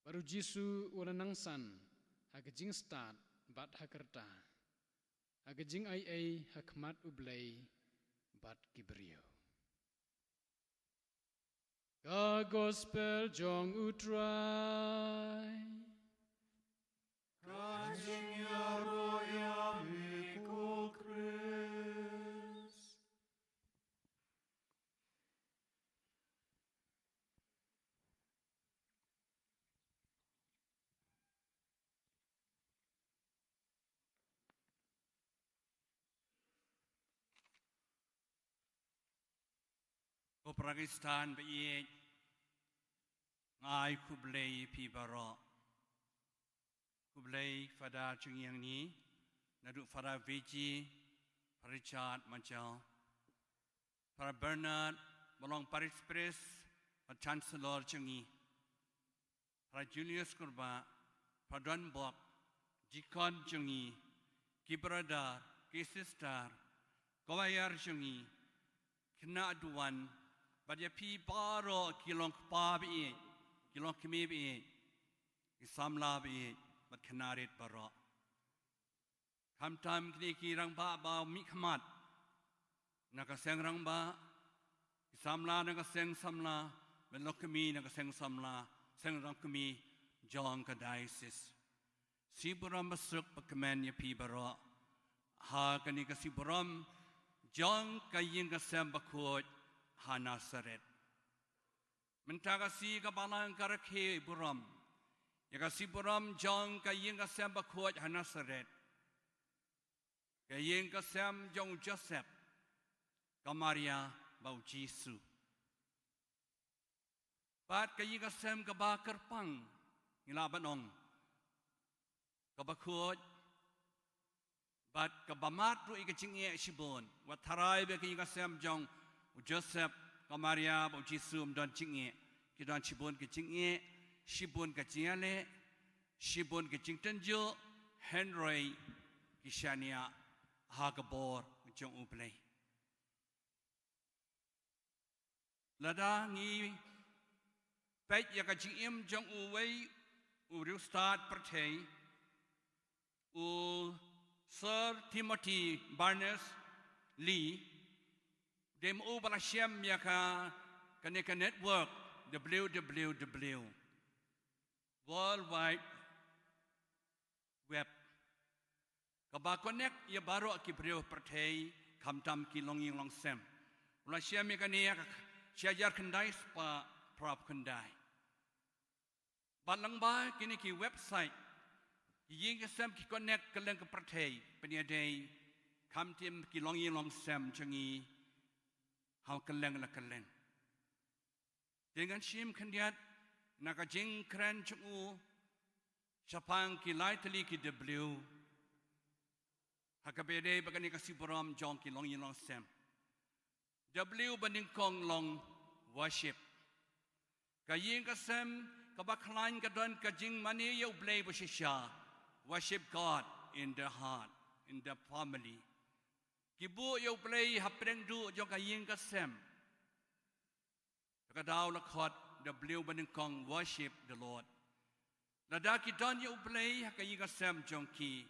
Bad u Jisu u la nangsan ha ka jingstad bad ha ka rta, ha ka jingaiei ha khmat U Blei bad ki briew. Ka Gospel jong U Trai. Ka jingïaroh ïa me ko Khrist. Ko para Khristan ba ïeit, nga ai khublei ïa phi baroh. Khublei Father jong ngi hangne, naduh Father Viji, Father Richard Manchal, Father Bernard, ba long Parish Priest bad Chancellor jong ngi, Father Julius Kurbah, Father Don Bok, Deacon jong ngi, ki brother, ki sister, choir jong ngi, khynnah duwan, bad ïa phi baroh ki long kpa ba ïeit, ki long kmie ba ïeit, ki samla ba ïeit, bad khynnah rit baroh. Khamtam kine ki rangbah ba mihkhmat na ka seng rangbah, ki samla na ka seng samla, bad longkmie na ka seng samla, seng longkmie jong ka diocese. Shi burom basuk bakmen ïa phi baroh ha kane ka shi burom jong ka ïing ka sem bakhuid ha Nasaret. Mynta ka shi ka balang ka rakhe burom ïa ka shi burom jong ka ïing ka sem bakhuid ha Nasaret, ka ïing ka sem jong u Joseph, ka Maria bad u Jisu. Bad ka ïing ka sem kaba kyrpang, ngi lah ban ong, kaba khuid, bad kaba mad ruh ïa ka jingeh shibun. Wat tharai ba ka ïing ka sem jong u Joseph, ka Maria bad u Jisu ym don jingeh, ki don shibun ka jingeh, shibun ka jingïaleh, shibun ka jingtynjuh, hynrei ki shaniah ha ka bor jong U Blei. Lada ngi peit ïa ka jingim jong uwei u riewstad pyrthei, u Sir Timothy Berners-Lee, dei ma u ba la shem ïa ka, kane ka network, W W W, World Wide Web, kaba connect ïa baroh ki briew pyrthei, khamtam ki longïing longsem. U la shem ïa kane ha ka shi hajar khyndai spah phra phew khyndai. Bad lyngba kine ki website, ki ïing ki sem ki connect kylleng ka pyrthei, pynïadei, khamtam ki longïing longsem jong ngi ha kylleng la kylleng. Te ngan shim khyndiat na ka jingkren jong u shaphang ki lai tylli ki W, ha kaba ïadei bad kane ka shi burom jong ki longïing longsem. W ba nyngkong long worship. Ka ïing ka sem kaba khlaiñ ka don ka jingmane ïa U Blei ba shisha. Worship God in the heart, in the family. Ki buh ïa U Blei hapdeng duh jong ka ïing ka sem. Ka daw la khot da bliu ba nyngkong, worship the Lord. Lada ki don ïa U Blei ha ka ïing ka sem jong ki,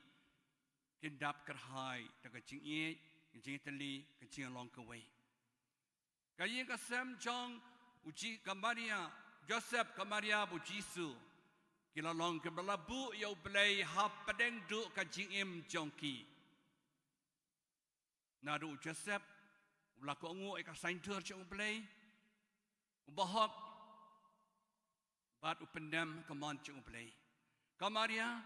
kin dap kyrhai da ka jingïeit, ka jingtylli, ka jinglong kawei. Ka ïing ka sem jong u Ji-, ka Maria, Joseph, ka Maria bad u Jisu, ki la long kiba la buh ïa U Blei hapdeng duh ka jingim jong ki. Naduh u Joseph u la kohnguh ïa ka saiñdur jong U Blei, u bahok, bad u pyndem ka mon jong U Blei. Ka Maria,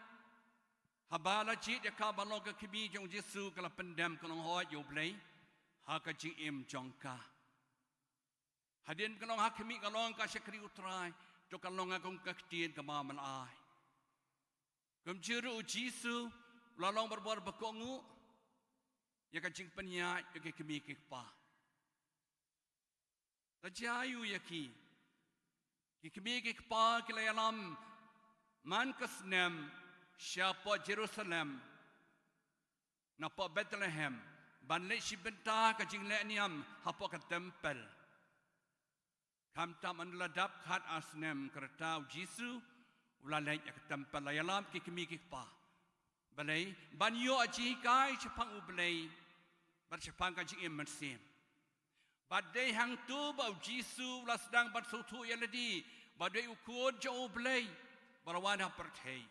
haba la jied ïa ka ban long ka kmie jong u Jisu, ka la pyndem ka long hoi ïa U Blei ha ka jingim jong ka. Hadien ka long ha khmih, ka long ka shakri U Trai, to ka long ha kum ka ktien kaba ma la ai. Kumjuh ruh u Jisu u la long barabor ba kohnguh ïa ka jingpynïaid ïa ki kmie ki kpa. La jia aiu ïa ki? Ki kmie ki kpa ki la ïalam man ka snem shapoh Jerusalem, napoh Bethlehem, ban leit shim bynta ka jingleh niam hapoh ka templ. Khamtam ynda la dap khatar snem ka rta, u Jisu u la leit ïa ka templ, la ïalam ki kmie ki kpa. Balei? Ban ïoh jinghikai shaphang U Blei bad shaphang ka jingim mynsiem. Bad dei hangto ba u Jisu u la sdang ban sngewthuh ïa lade ba u dei u Khun jong U Blei ba la wan ha pyrthei.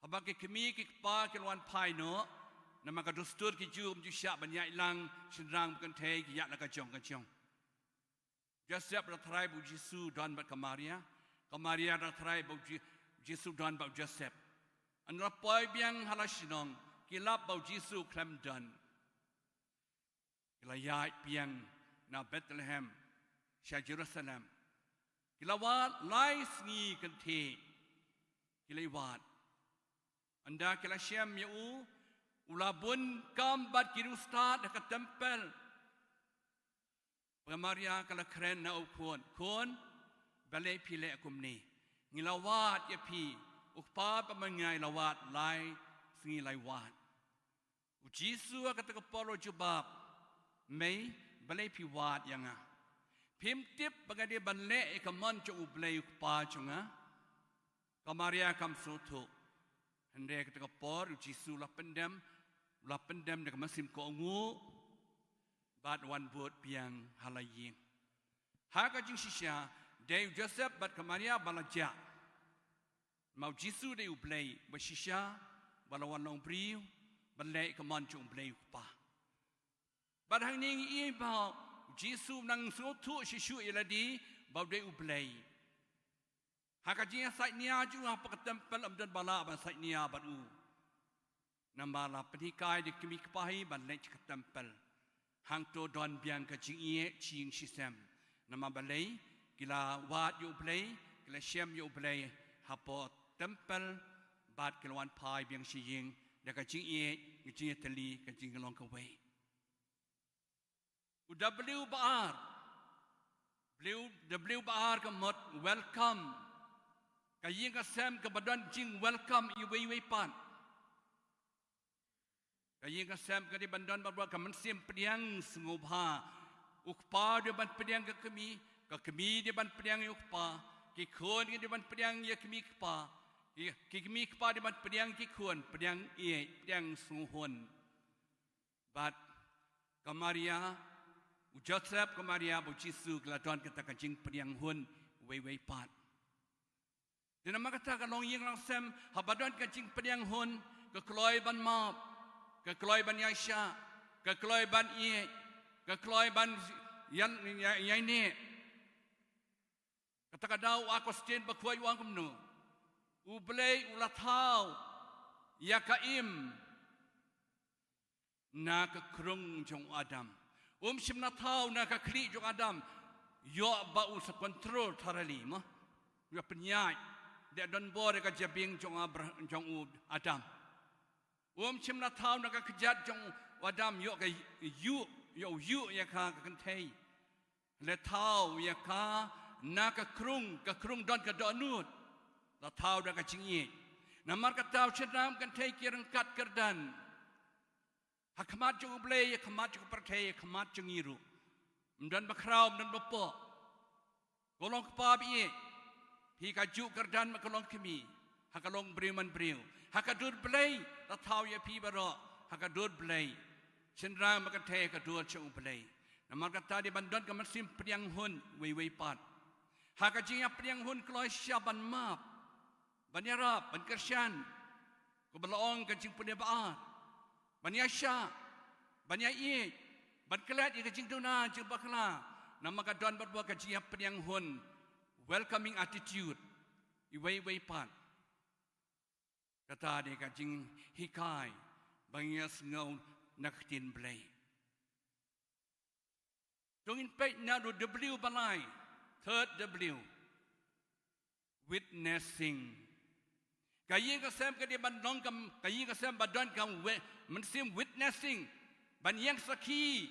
Haba ki kmie ki kpa ki la wan phai noh, namar ka dustur ki Jiw ym ju shah ban ïaid lang shynrang bad kynthei, ki ïaid la ka jong ka jong. Joseph la thrai ba u Jisu u don bad ka Maria, ka Maria la thrai ba u Ji-, Jisu u don bad u Joseph. Ynda la poi biang ha la shnong, ki lap ba u Jisu u khlem don. Ki la ïaid biang na Bethlehem sha Jerusalem. Ki la wad lai sngi kynthei. Ki la wad. Ynda ki la shem ïa u, u la bun kam bad ki riewstad ha ka templ. Ka Maria ka la kren na u khun, "Khun, balei phi leh kumne? Ngi la wad ïa phi, u kpa bad ma nga ngi la wad lai sngi lai wat." U Jisu ha kata ka por u jubab, "Mei, balei phi wad ïa nga? Phim tip ba nga dei ban leh ïa ka mon jong U Blei u Kpa jong nga?" Ka Maria kam sngewthuh. Hynrei kata ka por u Jisu u la pyndem, u la pyndem da ka mynsiem kohnguh, bad wan bud biang ha la ïing. Ha ka jingshisha, dei u Joseph bad ka Maria ba la jah. Namar u Jisu dei U Blei ba shisha, ba la wan long briew, ba leh ïa ka mon jong U Blei u Kpa. Bad hangne ngi ïohi ba u Jisu u nang sngewthuh shisha ïa lade ba u dei U Blei. Ha ka jingïasaid nia jong u hapoh ka templ ym don ba lah ban said nia bad u. Namar la pynhikai da ki kmie ki kpa hi ban leit sha ka templ. Hangto don biang ka jingïeit jingshisem. Namar balei? Ki la wad ïa U Blei, ki la shem ïa U Blei hapoh templ, bad ki la wan phai biang sha ïing da ka jingïeit, ka jingïatylli, ka jinglong kawei. U W ba ar. W, W ba ar ka mut welcome. Ka ïing ka sem kaba don jing welcome iwei iwei pat. Ka ïing ka sem ka dei ban don barabor ka mynsiem pdiang sngewbha. U kpa u dei ban pdiang ka kmie, ka kmie u dei ban pdiang ïa u kpa, ki khun ki dei ban pdiang ïa ki kmie ki kpa, ki, ki kmie ki kpa u dei ban pdiang ki khun, pdiang ïeit, pdiang sngewhun. Bad ka Maria, u Joseph, ka Maria bad u Jisu ki la don kata ka jingpdiang hun iwei iwei pat. Te namar kata ka longïing longsem, haba don ka jingpdiang hun, ka kloi ban map, ka kloi ban ïaishah, ka kloi ban ïeit, ka kloi ban ïa, ïa, ïaineh. Kata ka daw u Augustine Bakhwai u ong kumno? U Blei u la thaw ïa ka im na ka krung jong u Adam. Um shym la thaw na ka khlieh jong u Adam. Ïoh ba u sa control thoroughly mo. Ïoh pynïaid. Dei don bor ïa ka jabieng jong Abra-, jong u Adam. Um shym la thaw na ka kjat jong u Adam, ïoh ka ïuh, ïoh u ïuh ïa ka, ka kynthei. La thaw ïa ka Na ka krung, ka krung don ka dohnud. La thaw da ka jingïeit. Namar kata u shynrang kynthei ki ryngkat kyrdan. Ha khmat jong U Blei, ha khmat jong ka pyrthei, ha khmat jong ngi ruh. Ym don ba khraw, ym don ba poh. Ko long kpa ba ïeit. Phi ka juk kyrdan bad ka long kmie. Ha ka long briew man briew. Ha ka dur Blei, la thaw ïa phi baroh. Ha ka dur Blei. Shynrang bad kynthei ha ka dur jong U Blei. Namar kata dei ban don ka mynsiem pdiang hun, wei wei pat. Ha ka jingïapdiang hun kloi shisha ban map. Ban ïarap, ban kyrshan. Kumba la ong ka jingpule ba ar. Ban ïaishah, ban ïaieit, ban klet ïa ka jingduna, jingbakla. Namar ka don bad ka jingïapdiang hun. Welcoming attitude. Iwei iwei pat. Kata dei ka jinghikai. Ba ngi ïasngew na ka ktien Blei. To ngin peit na u W ba lai. Third W. Witnessing. Ka ïing ka sem ka dei ban long ka, ka ïing ka sem ba don ka wi-, mynsiem witnessing. Ban ïeng sakhi.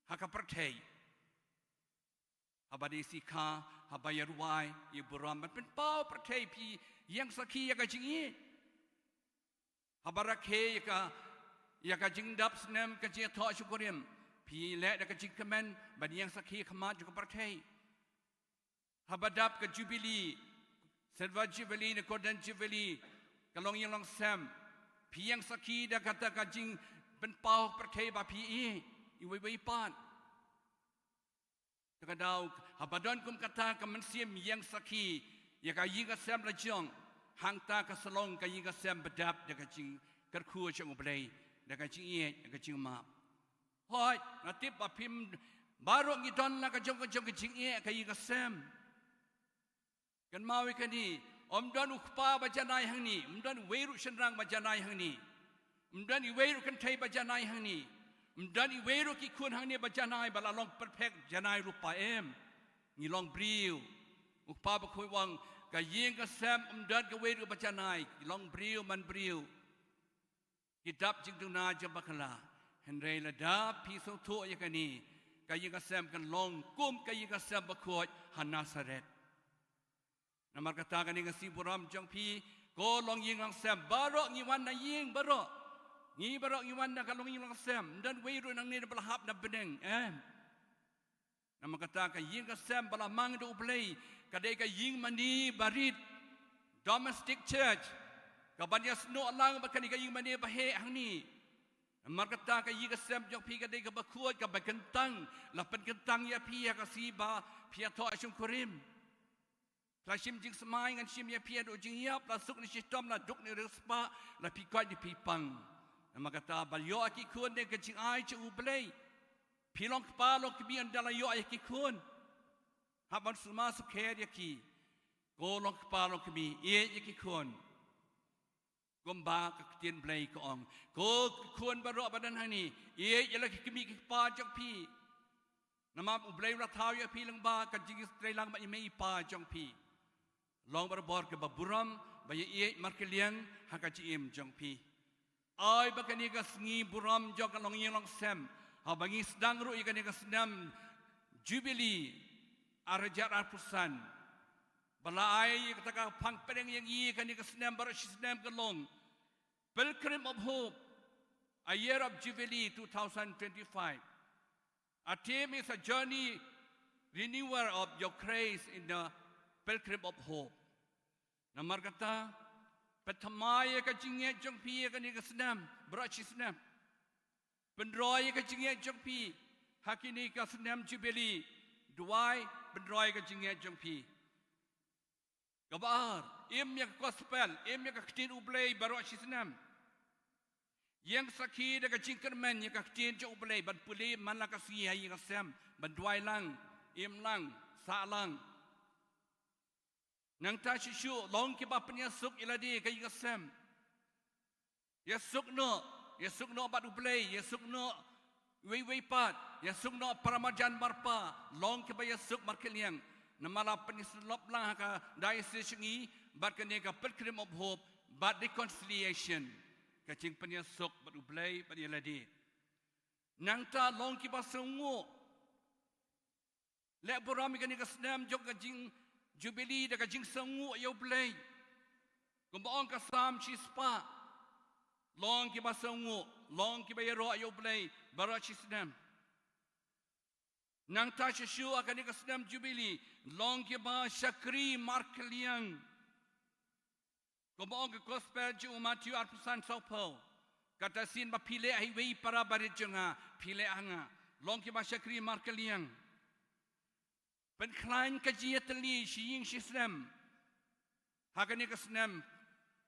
Ha ka pyrthei. Haba dei sikha, haba ïa rwai, ïa burom, ban pynpaw pyrthei phi ïeng sakhi ïa ka jingïeit. Haba rakhe ïa ka, ïa ka jingdap snem ka jingïathoh shongkurim. Phi leh da ka jingkmen, ban ïeng sakhi ha khmat jong ka pyrthei. Haba dap ka Jubilee, Silver Jubilee, ne Golden Jubilee, ka longïing longsem. Phi ïeng sakhi da kata ka jingpynpaw pyrthei ba phi ïeit, iwei iwei pat. Te ka daw, haba don kum kata ka mynsiem ïeng sakhi, ïa ka ïing ka sem la jong, hangta ka sa long ka ïing ka sem ba dap da ka jingkyrkhu jong U Blei, da ka jingïeit, da ka jingmap. Hooid, nga tip ba phim baroh ngi don la ka jong ka jong ka jingïeit ha ka ïing ka sem. Kynmaw ïa kane, ym don u kpa ba janai hangne, ym don uwei ruh shynrang ba janai hangne. Ym don iwei ruh kynthei ba janai hangne. Ym don iwei ruh ki khun hangne ba janai ba la long perfect janai ruh pa em. Ngi long briew. U Kpa Bakhuid u ong ka ïing ka sem ym don kawei ruh ba janai. Ngi long briew man briew. Ki dap jingduna jingbakla. Hynrei lada phi sngewthuh ïa kane, ka ïing ka sem kan long kum ka ïing ka sem bakhuid ha Nasareth. Namar kata kane ka sngi burom jong phi, ko longïing longsem, baroh ngi wan na ïing baroh. Ngi baroh ngi wan na ka longïing longsem. Ym don uwei ruh nangne ba la hap na bneng, em. Namar kata ka ïing ka sem ba la mang da U Blei, ka dei ka ïing mane barit, domestic church, kaban ïasnoh lang bad kane ka ïing mane baheh hangne. Namar kata ka ïing ka sem jong phi ka dei kaba khuid, kaba kyntang, la pynkyntang ïa phi ha ka sngi ba phi ïathoh shongkurim. La shim jingsmai ngan shim ïa phi haduh jingïap, la suk ne shitom, la duk ne riewspah, la phi koit ne phi pang. Namar kata ba ïoh ïa ki khun ne ka jingai jong U Blei. Phi long kpa long kmie ynda la ïoh ïa ki khun. Hap ban sumar sukher ïa ki. Ko long kpa long kmie, ïeit ïa ki khun. Kumba ka ktien Blei ka ong. Ko ki khun baroh ba don hangne, ïeit ïa la ki kmie ki kpa jong phi. Namar U Blei u la thaw ïa phi lyngba ka jingïatreilang bad i mei i pa jong phi. Long barabor kaba burom, ba ïaieit markylliang ha ka jingim jong phi. Ai ba kane ka sngi burom jong ka longïing longsem, haba ngi sdang ruh ïa kane ka snem Jubilee ar hajar arphew san. Ba la ai ïa kata ka phang pdeng ïa ngi ïa kane ka snem baroh shi snem ka long Pilgrim of Hope, a year of Jubilee two thousand twenty-five. Our theme is a journey renewal of your grace in the Pilgrim of Hope. Namar kata, pynthymmai ïa ka jingngeit jong phi ïa kane ka snem, baroh shi snem. Pynroi ïa ka jingngeit jong phi ha kine ka snem Jubilee. Duwai, pynroi ïa ka jingngeit jong phi. Kaba ar, im ïa ka gospel, im ïa ka ktien U Blei baroh shi snem. Ïeng sakhi da ka jingkyrmen ïa ka ktien jong U Blei, ban pule man la ka sngi ha ïing ha sem, ban duwai lang, im lang, sah lang. Nangta shuh shuh, long kiba pynïasuk ïa lade ka ïing ka sem. Ïasuk noh, ïasuk noh bad U Blei, ïasuk noh wei wei pat, ïasuk noh para marjan marpa, long kiba ïasuk markylliang. Namar la pynïasyllok lang ha ka diocese jong ngi bad kane ka Pilgrim of Hope bad reconciliation. Ka jingpynïasuk bad U Blei bad ïa lade. Nangta long kiba sngewnguh. Leh burom ïa kane ka snem jong ka jing Jubilee da ka jingsngewnguh ïa U Blei. Kumba ong ka Salm shispah. Long kiba sngewnguh, long kiba ïaroh ïa U Blei baroh shi snem. Nangta shisha ha kane ka snem Jubilee, long kiba shakri markylliang. Kumba ong ka Gospel jong u Matthew arphew san sawphew. Kata shisien ba phi leh ha iwei i para barit jong nga, phi leh ha nga. Long kiba shakri markylliang. Pynkhlaiñ ka jingïatylli shi ïing shi sem. Ha kane ka snem.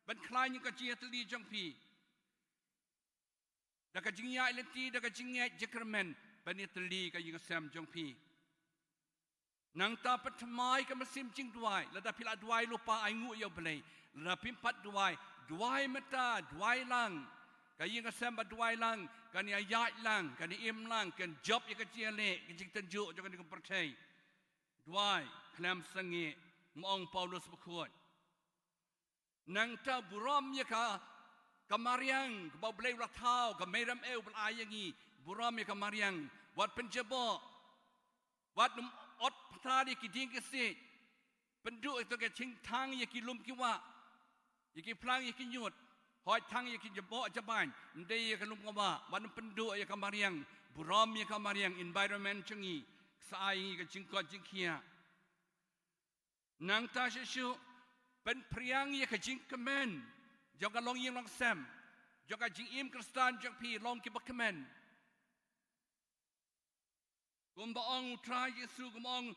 Pynkhlaiñ ka jingïatylli jong phi. Da ka jingïaid lynti, da ka jingngeit jingkyrmen, ban ïatylli ka ïing ka sem jong phi. Nangta pynthymmai ka mynsiem jingduwai, lada phi la duwai lypa ainguh ïa U Blei. Lada phim pat duwai, duwai mynta, duwai lang. Ka ïing ka sem ba duwai lang, kan ïaid lang, kan im lang, kan jop ïa ka jingïaleh, ka jingtynjuh jong kane ka pyrthei. Duwai, khlem sangeh, ma ong Paulus bakhuid. Nangta burom ïa ka, ka mariang, kaba U Blei u la thaw, ka Mariam eh u ba la ai ïa ngi, burom ïa ka mariang, wat pynjaboh, wat nym ot pynthar ïa ki dieng ki siej, pynduh ïa ka jingthang ïa ki lum ki wah, ïa ki phlang ïa ki ñiut, hooid thang ïa ki jaboh jabain, ym dei ïa ka lum ka wah, wat nym pynduh ïa ka mariang, burom ïa ka mariang, environment jong ngi, sa ai ïa ngi ka jingkoit jingkhiah. Nangta shisha, pynphriang ïa ka jingkmen, jong ka longïing longsem, jong ka jingim Khristan jong phi long kiba kmen. Kumba ong U Trai Jisu, kumba ong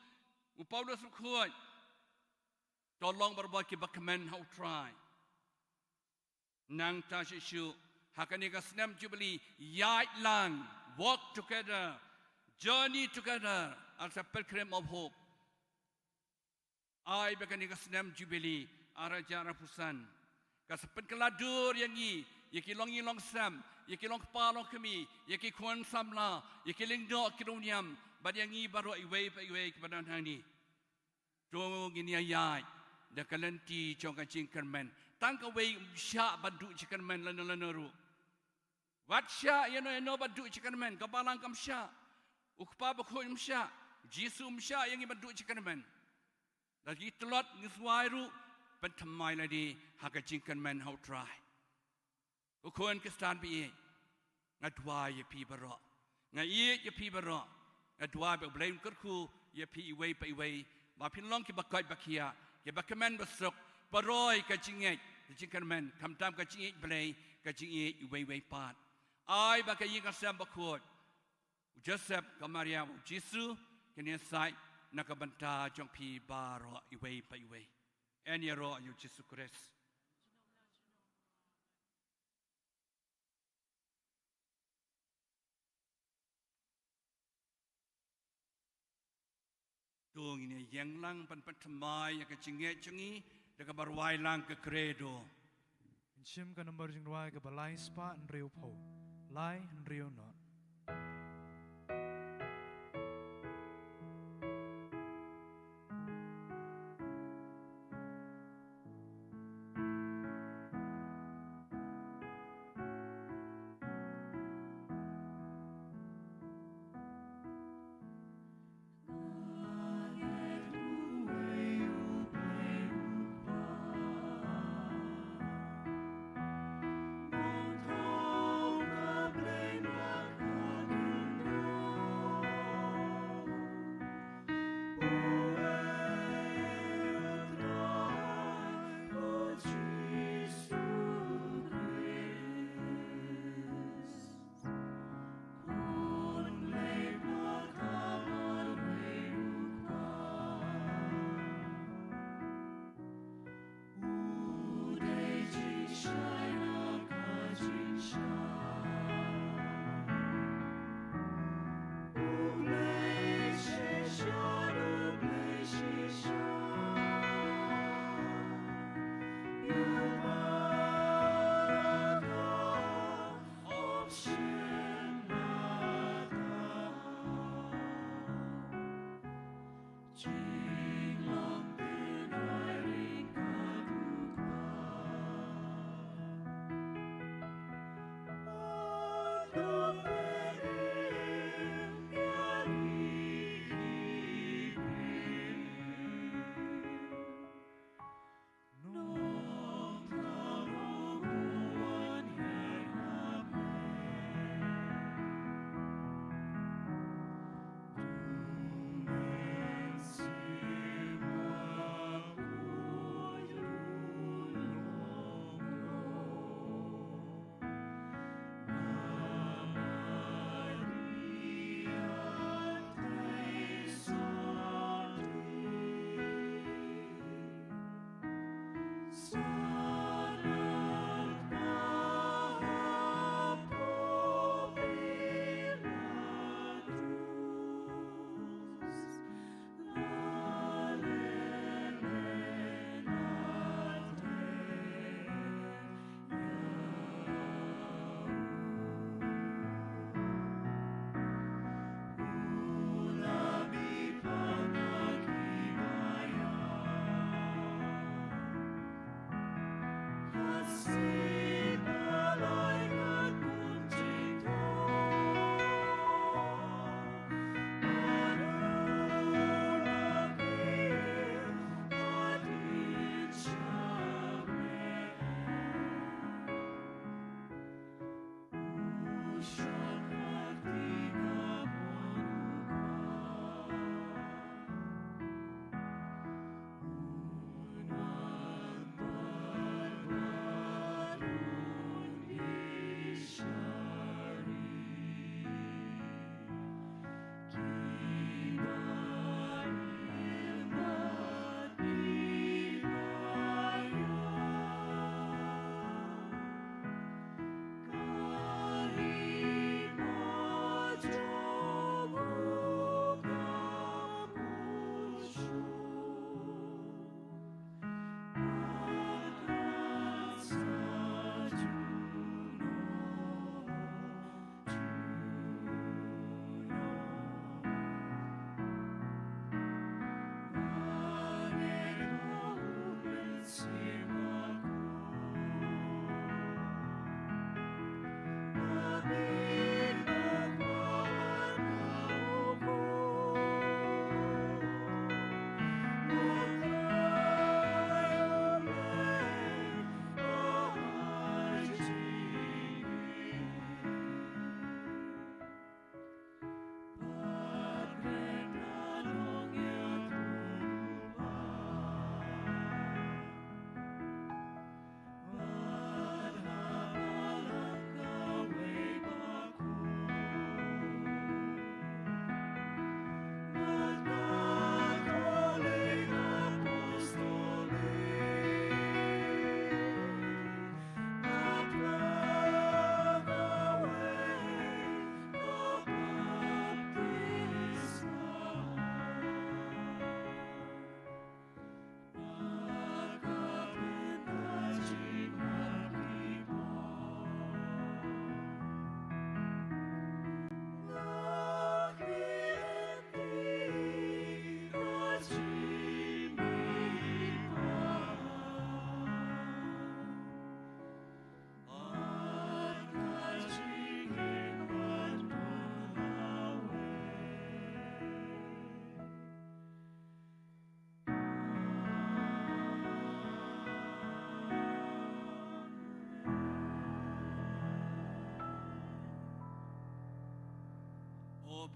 u Paulus bakhuid. To long barabor kiba kmen ha U Trai. Nangta shisha, ha kane ka snem Jubilee, ïaid lang, walk together, journey together, as a pilgrim of hope. Ai ba kane ka snem Jubilee, ar hajar arphew san. Ka sa pynkylla dur ïa ngi, ïa ki longïing longsem, ïa ki longkpa longkmie, ïa ki khun samla, ïa ki lyngdoh ki riewniam, bad ïa ngi baroh iwei pa iwei kiba don hangne. To ngin ïa ïaid, da ka lynti jong ka jingkyrmen. Tang kawei ym shah ban duh jingkyrmen lano lano ruh. Wat shah ïano ïano ban duh jingkyrmen, ka balang kam shah. U Kpa bakhuid um shah, Jisu um shah ïa ngi ban duh jingkyrmen. Da ki tlot ngi suwai ruh, pynthymmai lade, ha ka jingkyrmen ha U Trai. Ko khun Khristan ba ïeit. Nga duwai ïa phi baroh. Nga ïeit ïa phi baroh. Nga duwai ba U Blei un kyrkhu ïa phi iwei pa iwei. Ba phin long kiba koit ba khiah. Kiba kmen ba suk. Paroi ka jingngeit. Ka jingkyrmen. Khamtam ka jingngeit Blei. Ka jingngeit iwei iwei pat. Ai ba ka ïing ka sem bakhuid. U Joseph, ka Maria, u Jisu. Kin ïa said. Na ka bynta jong phi baroh iwei pa iwei. Yn ïaroh ïa u Jisu Khrist. To ngin ïeng lang ban pynthymmai ïa ka jingngeit jong ngi da kaba rwai lang ka Credo. Ngin shim ka nombar jingrwai kaba lai spah hynriewphew. Lai hynriew nod.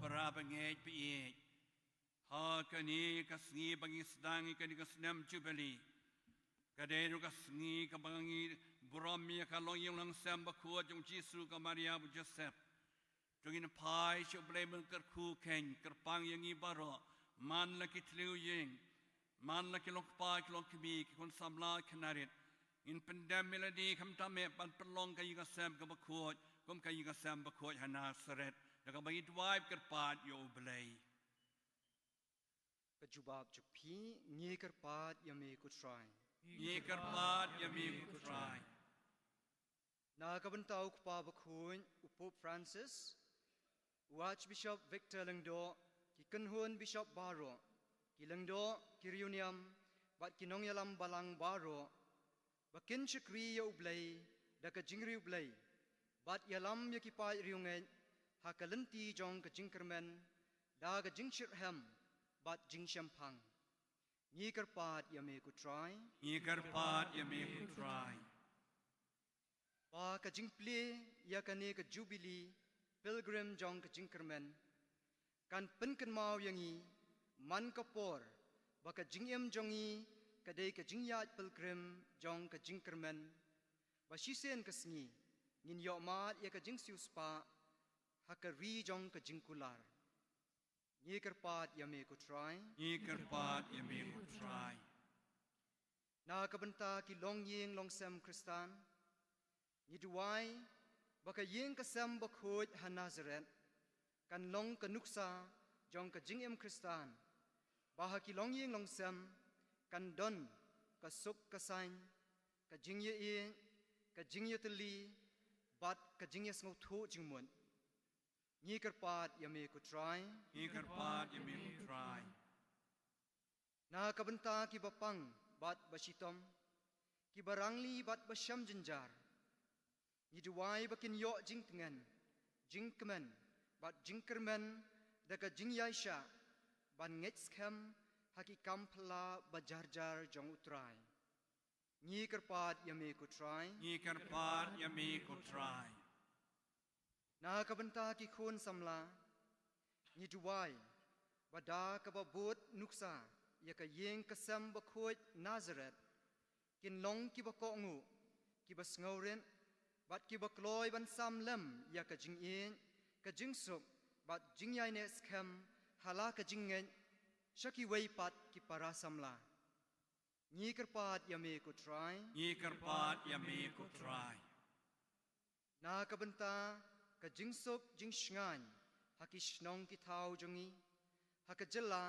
Para bangeit baieit, ha kane ka sngi ba ngi sdang ïa kane ka snem Jubili, ka dei ruh ka sngi kaba ngi burom ïa ka longïing longsem bakhuid jong u Jisu, ka Maria bad u Joseph. To ngin phai sha U Blei ban kyrkhu, khein kyrpang ïa ngi baroh, man la ki tliw ïing, man la ki long kpa, ki long kmie, ki khun samla, ki khynnah rit. Ngin pyndem ïa lade khamtam eh ban pynlong ka ïing ka sem kaba khuid kum ka ïing ka sem bakhuid ha Nasaret, da kaba ngi duwai kyrpad ïa U Blei. Ka jubab jong phi. Ngi kyrpad ïa me ko Trai. Ngi kyrpad ïa me ko Trai. Na ka bynta u Kpa Bakhuid, u Pope Francis, u Archbishop Victor Lyngdoh, ki kynhun bishop baroh, ki lyngdoh, ki riewniam, bad ki nongïalam balang baroh, ba kin shakri ïa U Blei da ka jingriewblei, bad ïalam ïa ki paid riewngeit ha ka lynti jong ka jingkyrmen da ka jingshitrhem bad jingshemphang. Ngi kyrpad ïa me ko Trai. Ngi kyrpad ïa me ko Trai. Ba ka jingplie ïa kane ka Jubili Pilgrim jong ka jingkyrmen kan pynkynmaw ïa ngi man ka por ba ka jingim jong ngi ka dei ka jingïaid pilgrim jong ka jingkyrmen, ba shisien ka sngi ngin ïohmad ïa ka jingsiewspah ha ka ri jong ka jingkular. Ngi kyrpad ïa me ko Trai. Ngi kyrpad ïa me ko Trai. Na ka bynta ki longïing longsem Khristan, ngi duwai ba ka ïing ka sem bakhuid ha Nasaret kan long ka nuksa jong ka jingim Khristan, ba ha ki longïing longsem kan don ka suk ka saiñ, ka jingïaieit, ka jingïatylli, bad ka jingïasngewthuh jingmut. Ngi kyrpad ïa me ko Trai. Ngi kyrpad ïa me ko Trai. Na ka bynta kiba pang bad ba shitom, kiba rangli bad ba shem jynjar, ngi duwai ba kin ïoh jingtngen, jingkmen, bad jingkyrmen da ka jingïaishah ban ngeit skhem ha ki kam phylla ba jar jar jong U Trai. Ngi kyrpad ïa me ko Trai. Ngi kyrpad ïa me ko Trai. Na ka bynta ki khun samla, ngi duwai ba da kaba bud nuksa ïa ka ïing ka sem bakhuid Nasaret, kin long kiba kohnguh, kiba sngewrit, bad kiba kloi ban sam lem ïa ka jingïeit, ka jingsuk, bad jingïaineh skhem ha la ka jingngeit sha kiwei pat ki para samla. Ngi kyrpad ïa me ko Trai. Ngi kyrpad ïa me ko Trai. Na ka bynta ka jingsuk jingshngaiñ ha ki shnong ki thaw jong ngi, ha ka jylla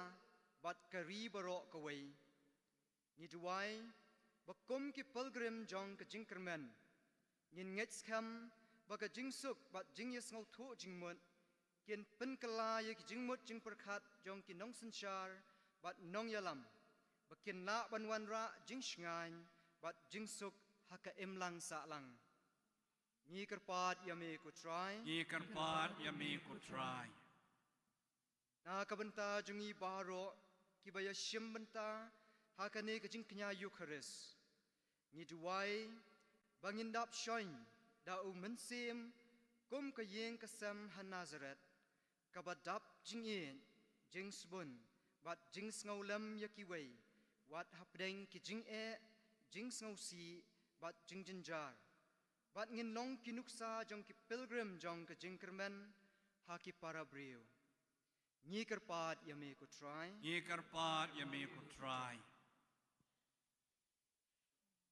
bad ka ri baroh kawei, ngi duwai ba kum ki pilgrim jong ka jingkyrmen, ngin ngeit skhem ba ka jingsuk bad jingïasngewthuh jingmut kin pynkylla ïa ki jingmut jingpyrkhat jong ki nongsynshar bad nongïalam, ba kin lah ban wanrah jingshngaiñ bad jingsuk ha ka imlang sahlang. Ngi kyrpad ïa me ko Trai. Ngi kyrpad ïa me ko Trai. Na ka bynta jong ngi baroh kiba ïashim bynta ha kane ka jingkñia Eukharist, ngi duwai ba ngin dap shon da U Mynsiem kum ka ïing ka sem ha Nasaret, kaba dap jingïeit, jingsbun, bad jingsngewlem ïa kiwei, wat hapdeng ki jingeh, jingsngewsih, bad jingjynjar. Bad ngin long ki nuksa jong ki pilgrim jong ka jingkyrmen ha ki para briew. Ngi kyrpad ïa me ko Trai. Ngi kyrpad ïa me ko Trai.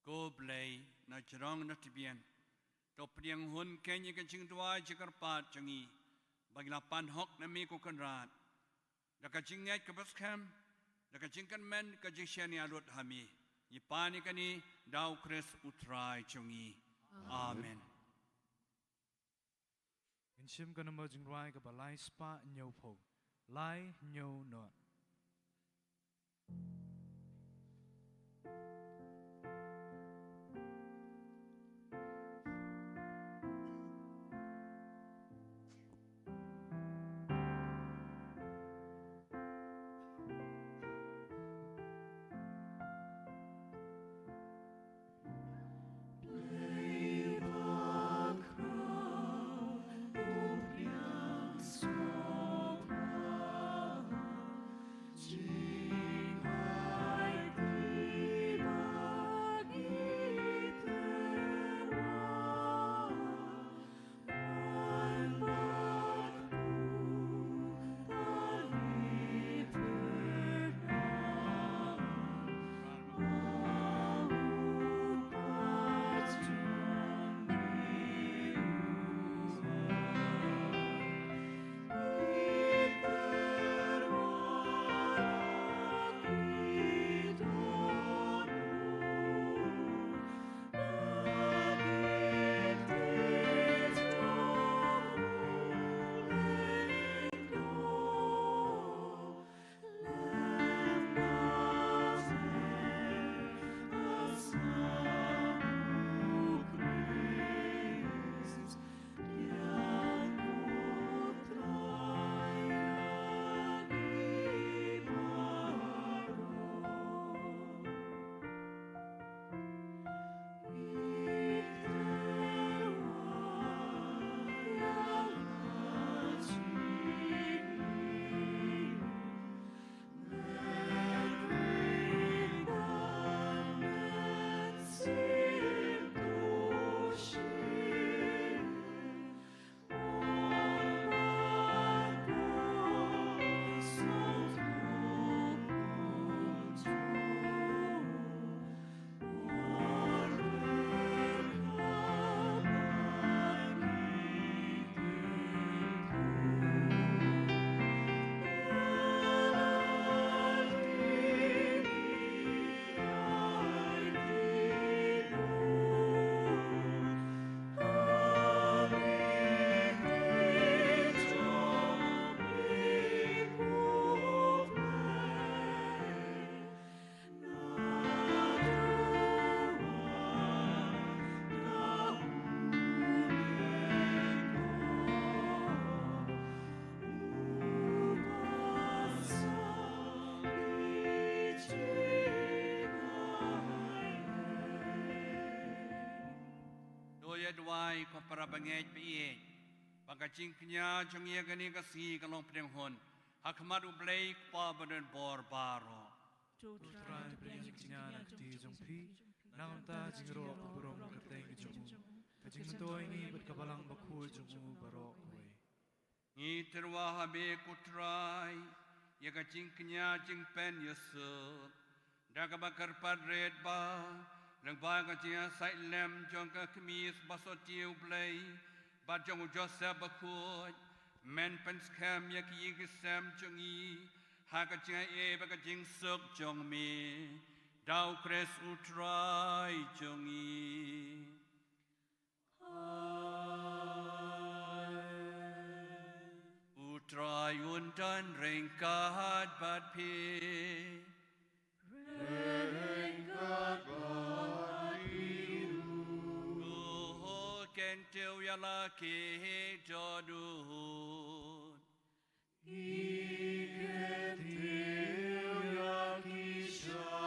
Ko Blei na jrong na tbian, to pdiang hun keiñ ïa ka jingduwai jingkyrpad jong ngi, ba ngi la pan hok na me ko Kynrad, da ka jingngeit kaba skhem, da ka jingkyrmen, ka jingshaniah lut ha me. Ngi pan ïa kane da U Khrist U Trai jong ngi. Amen. Ngin shim ka number jingrwai kaba lai spah hynñiewphew. Lai hynñiew nod. ko para bangeit ba ïeit, ba ka jingkñia jong ngi ha kane ka sngi ka long pdeng hun ha khmat U Blei Kpa badonbor baroh. To U Trai pdiang ïa ka jingkñia na ka kti jong phi, na ka bynta jingïaroh ka burom ka kyrteng ka jong u, ka jingmyntoi ngi bad ka balang bakhuid jong u baroh kawei. Ngi tyrwa ha me ko Trai ïa ka jingkñia jingpynïasuk, da kaba kyrpad rit ba lyngba ka jingïasaid lem jong ka Khmih Basoti U Blei bad jong u Joseph Bakhuid, men pynskhem ïa ki ïing ki sem jong ngi ha ka jingaiei bad ka jingsuk jong me, da U Khrist U Trai jong ngi. U Trai un don ryngkat bad phi. Ryngkat bad phi ruh. To kyntiew ïa la ki dohnud. Ngi kyntiew ïa ki sha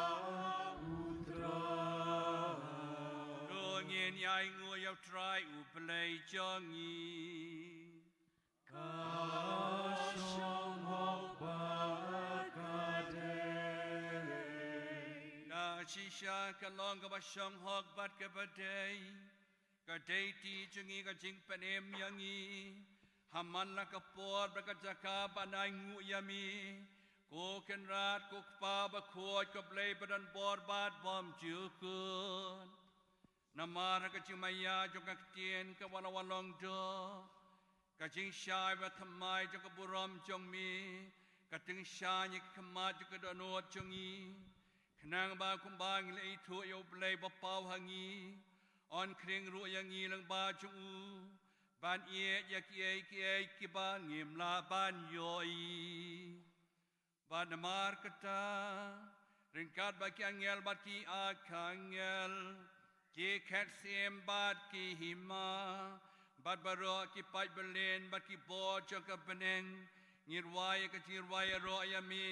U Trai. To ngin ïainguh ïa U Trai U Blei jong ngi. Ka shong hok bad ka dei. Ka shisha ka long kaba shong hok bad kaba dei. Ka dei ti jong ngi ka jingpynim ïa ngi ha man la ka por bad ka jaka ban ainguh ïa me, ko Kynrad, ko Kpa Bakhuid, ko Blei badonbor bad bymjukut. Namar ha ka jingmaïa jong ka ktien kaba la wanlong doh, ka jingshai bathymmai jong ka burom jong me ka tyngshaiñ ïa ki khmat jong ka dohnud jong ngi, khnang ba kumba ngi la ithuh ïa U Blei ba paw ha ngi, un khring ruh ïa ngi lyngba jong u ban ïeit ïa kiei kiei kiba ngim lah ban ïohi. Bad namar kata, ryngkat bad ki angel bad ki archangel, ki khet syiem bad ki hima, bad baroh ki paid byllien bad ki bor jong ka bneng, ngi rwai ïa ka jingrwai ïaroh ïa me,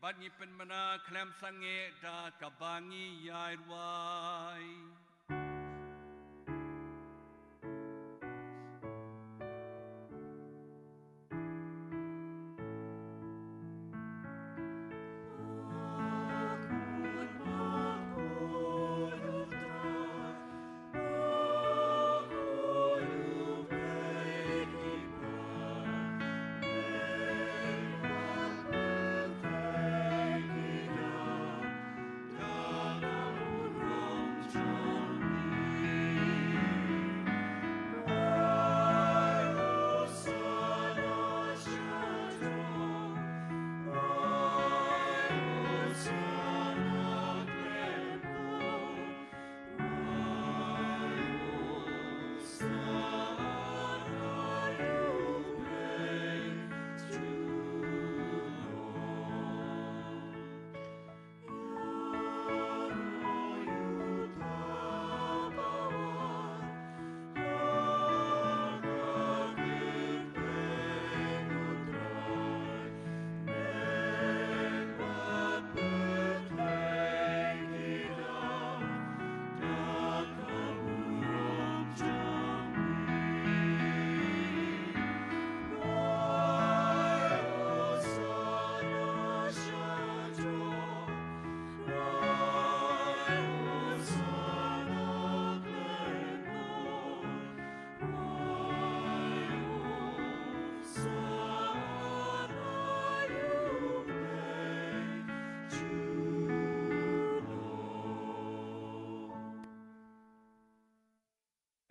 bad ngi pynbna khlem sangeh da kaba ngi ïai rwai.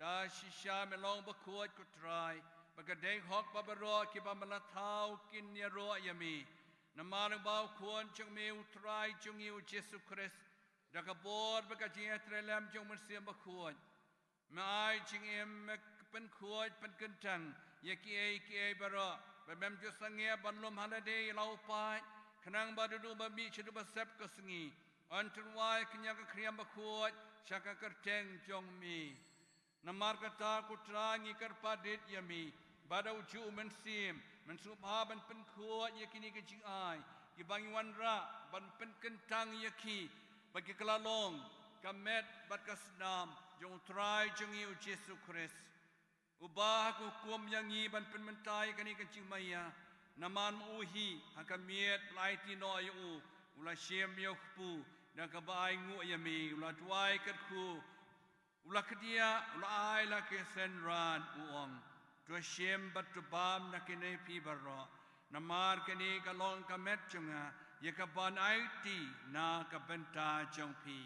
Da shisha me long bakhuid ko Trai, ba ka dei hok ba baroh kiba me la thaw kin ïaroh ïa me. Namar lyngba u Khun jong me u Trai jong ngi u Jisu Khrist, da ka bor bad ka jingïatreilang jong u Mynsiem Bakhuid, me ai jingim, me pynkhuid pynkyntang ïa kiei kiei baroh, ba mem ju sangeh ban lum ha lade ïa la u paid, khnang ba duh ba mih shaduh ba sep ka sngi, yn tyrwa ïa ka khñiang ka khriam bakhuid sha ka kyrteng jong me. Namar kata ko Trai ngi kyrpad rit ïa me, ba da u juh u Mynsiem, men sngewbha ban pynkhuid ïa kine ki jingai kiba ngi wanrah, ban pynkyntang ïa ki, ba ki kylla long ka met bad ka snam jong u Trai jong ngi u Jisu Khrist. Uba ha ka hukum ïa ngi ban pynmynta ïa kane ka jingmaïa, namar ma u hi ha ka miet ba la aiti noh ïa u, u la shim ïa u kpu, da kaba ai nguh ïa me, u la duwai kyrkhu, u la kdiah, u la ai la ki synran, u ong: To shim bad to bam na kine phi baroh, namar kane ka long ka met jong nga, ïa kaban aiti na ka bynta jong phi.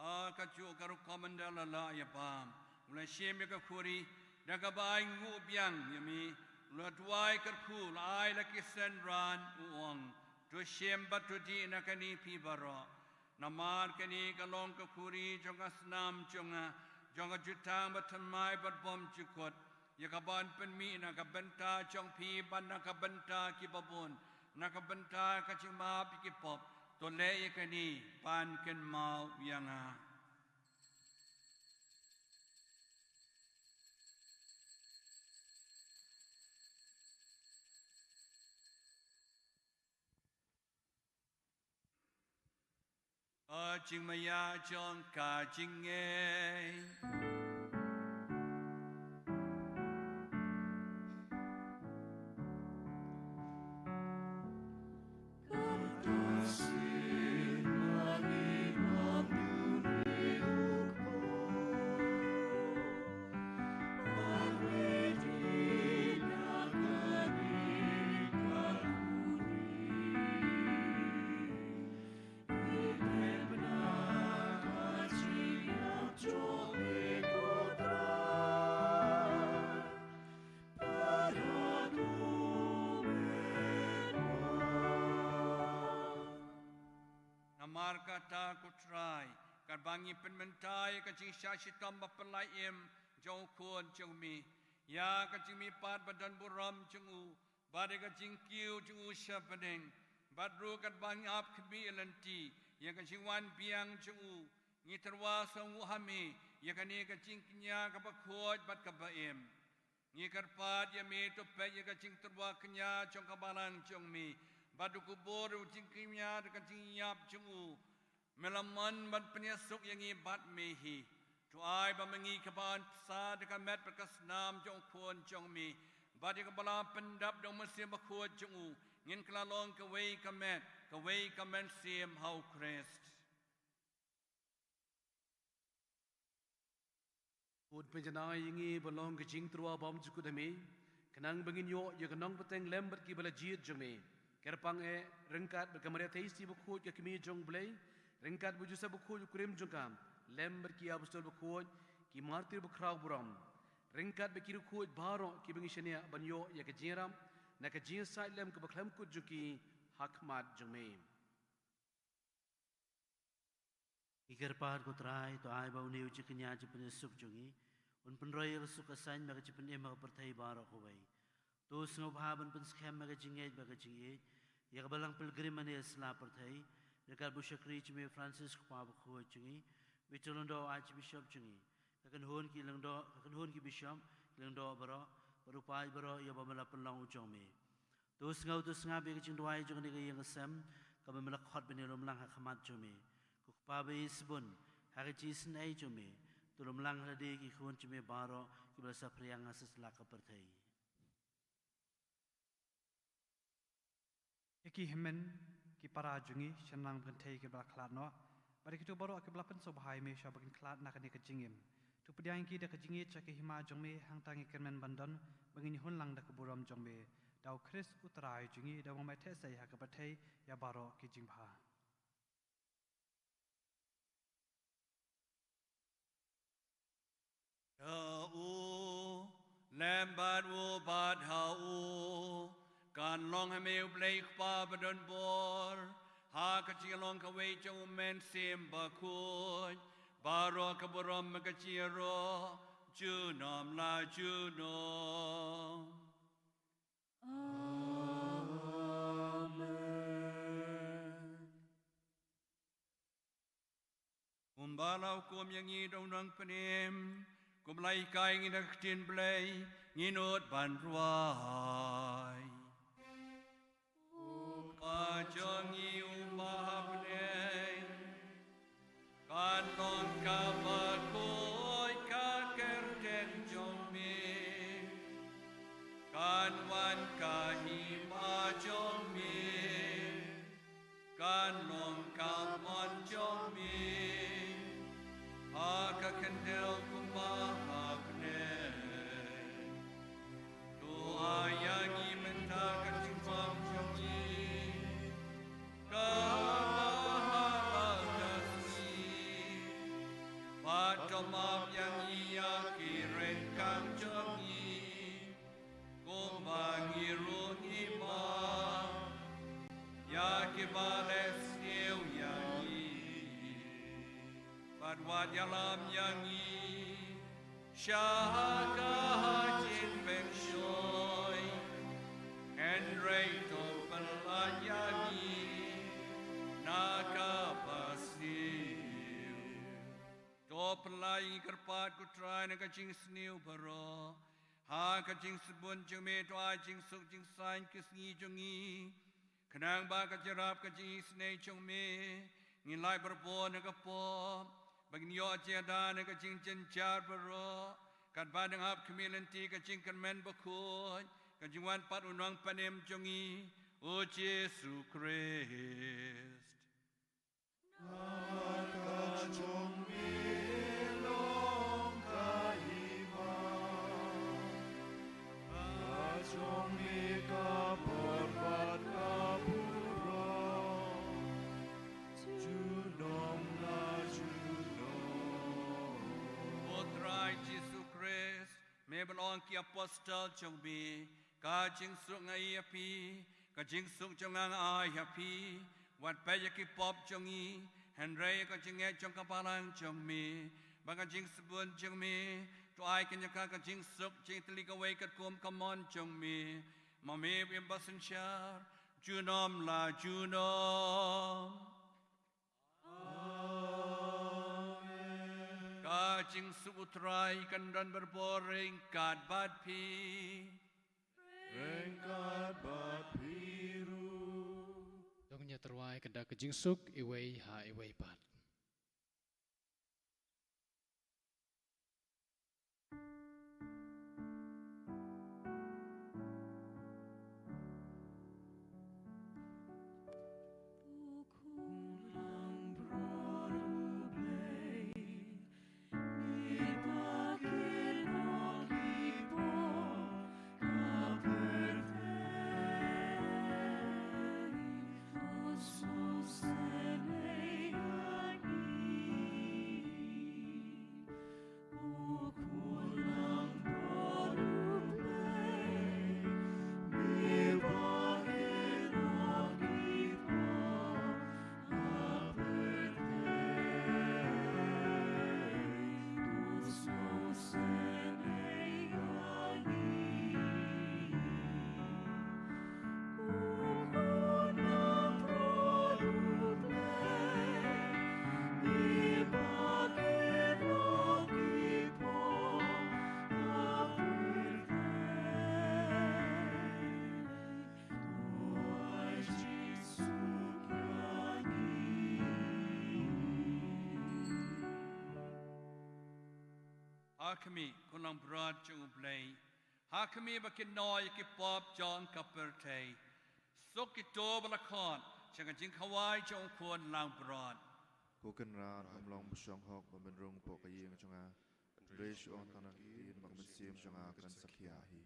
Ha kajuh ka rukom ynda la lah ïa bam, u la shim ïa ka khuri, da kaba ai nguh biang ïa me, u la duwai kyrkhu, u la ai la ki synran, u ong: To shim bad to dih na kane phi baroh, namar kane ka long ka khuri jong ka snam jong nga, jong ka jutang bathymmai bad bymjukut, ïa kaban pynmih na ka bynta jong phi bad na ka bynta kiba bun, na ka bynta ka jingmap ïa ki pop. To leh ïa kane ban kynmaw ïa nga. Ka jingmaïa jong ka jingngeit. Namar kata, ko Trai, katba ngi pynmynta ïa ka jingshah shitom ba pynlait im jong u Khun jong me, ïa ka jingmihpat ba don burom jong u, bad ïa ka jingkiew jong u sha bneng, bad ruh katba ngi ap khmih ïa lynti ïa ka jingwan biang jong u, ngi tyrwa sngewnguh ha me ïa kane ka jingkñia kaba khuid bad kaba im. Ngi kyrpad ïa me, to peit ïa ka jingtyrwa kñia jong ka balang jong me, bad to kubur ïa ka jingkñia da ka jingïap jong u. Me la mon ban pynïasuk ïa ngi bad me hi. To ai ba ma ngi kiba wan pyrshah da ka met bad ka snam jong u Khun jong me, bad ïa kaba la pyndap da u Mynsiem Bakhuid jong u, ngin kylla long kawei ka met, kawei ka mynsiem ha u Khrist. Bad pynjanai ïa ngi ban long ka jingtyrwa bymjukut ha me, khnang ba ngin ïoh ïa ka nongbteng lem bad kiba la jied jong me. Kyrpang eh, ryngkat bad ka Maria Theisotti bakhuid ka Kmie jong u Blei, ryngkat bad u Joseph bakhuid u kurim jong ka, lem bad ki apostol bakhuid, ki martir bakhraw burom, ryngkat bad ki riewkhuid baroh kiba ngi shaniah ban ïoh ïa ka jingïarap na ka jingïasaid lem kaba khlem kut jong ki ha khmat jong me. Ngi kyrpad, ko Trai, to ai ba une u jingkñia jingpynïasuk jong ngi un pynroi ïa ka suk ka saiñ bad ka jingpynim ha ka pyrthei baroh kawei. To sngewbha ban pynskhem ha ka jingngeit bad ka jingïeit ïa ka Balang Pilgrim ha ine i sla pyrthei, ryngkat bad u shakri jong me Francis, u Kpa bakhuid jong ngi, bad u Lyngdoh Archbishop jong ngi, ka kynhun ki lyngdoh, ka kynhun ki bishop, ki lyngdoh baroh, bad u paid baroh ïa uba me la pynlong u jong me. To sngew, to sngap ïa ka jingduwai jong kane ka ïing ka sem kaba me la khot ban ïalum lang ha khmat jong me. Ko Kpa ba isynei, ha ka jingisynei jong me, to lum lang ha lade ki khun jong me baroh kiba la saphriang ha satlak ka pyrthei. Ïa ki hynmen ki para jong ngi shynrang ba kynthei kiba la khlad noh, bad ïa kito baroh kiba la pynsngewbha ïa me shuwa ba kin khlad na kane ka jingim, to pdiang ïa ki da ka jingïeit sha ka hima jong me. Hangta ngi kyrmen ban don ba ngin ïahun lang da ka burom jong me, da u Khrist u Trai jong ngi, da uba me theh sei ha ka pyrthei ïa baroh ki jingbha. Ha u, lem bad u bad ha u, kan long ha me, U Blei Kpa badonbor, ha ka jinglong kawei jong U Mynsiem Bakhuid, baroh ka burom bad ka jingïaroh junom la junom. Amen. Kumba la hukum ïa ngi da u Nongpynim, kumba la hikai ïa ngi da ka ktien Blei, ngin nud ban rwai. jong ngi uba ha bneng, kan long kaba khuid ka kyrteng jong me, kan wan ka hima jong me, kan long ka mon jong me ha ka khyndew kumba ha bneng. To ai ïa ngi mynta ka jingpang jong ngi kaba ha ka sngi, bad to map ïa ngi ïa ki ryngkang jong ngi, kumba ngi ruh ngi map ïa kiba leh sniew ïa ngi. Bad wat ïalam ïa ngi sha ka jingpynshoi, hynrei to pyllait ïa ngi na kaba sniew. To pyllait ïa ngi kyrpad ko Trai na ka jingsniew baroh, ha ka jingsbun jong me to ai jingsuk jingsaiñ ki sngi jong ngi, khnang ba ka jingïarap ka jingisynei jong me ngin lait barabor na ka pop, ba ngin ïoh jingïada na ka jingjynjar baroh, katba nang ap khmih lynti ka jingkyrmen bakhuid, ka jingwan pat u Nongpynim jong ngi, u Jisu Khrist. Namar ka jong me long ka hima, ka jong me ka bor bad ka burom, junom la junom. Ko Trai Jisu Khrist, me ba la ong ki apostol jong me, ka jingsuk nga ai ïa phi, ka jingsuk jong nga nga ai ïa phi. Wat peit ïa ki pop jong ngi, hynrei ïa ka jingngeit jong ka balang jong me, bad ka jingsbun jong me, to ai kane ka, ka jingsuk jingtylli kawei katkum ka mon jong me. Ma me u Im Basynshar, junom la junom. Amen. Ka jingsuk u Trai kan don barabor ryngkat bad phi. Ryngkat bad phi ruh. To ngin ïa tyrwa ïa ka dak ka jingsuk iwei ha iwei pat. Ha khmih, ko Langbrot jong U Blei, ha khmih ba kin noh ïa ki pop jong ka pyrthei. Suk kito ba la khot sha ka jingkhawai jong U Khun Langbrot. Ko Kynrad, ym long ba shong hok ba men rung hapoh ka ïing jong nga, hynrei shu ong tang na ka ktien bad ka mynsiem jong nga kan sa khia hi.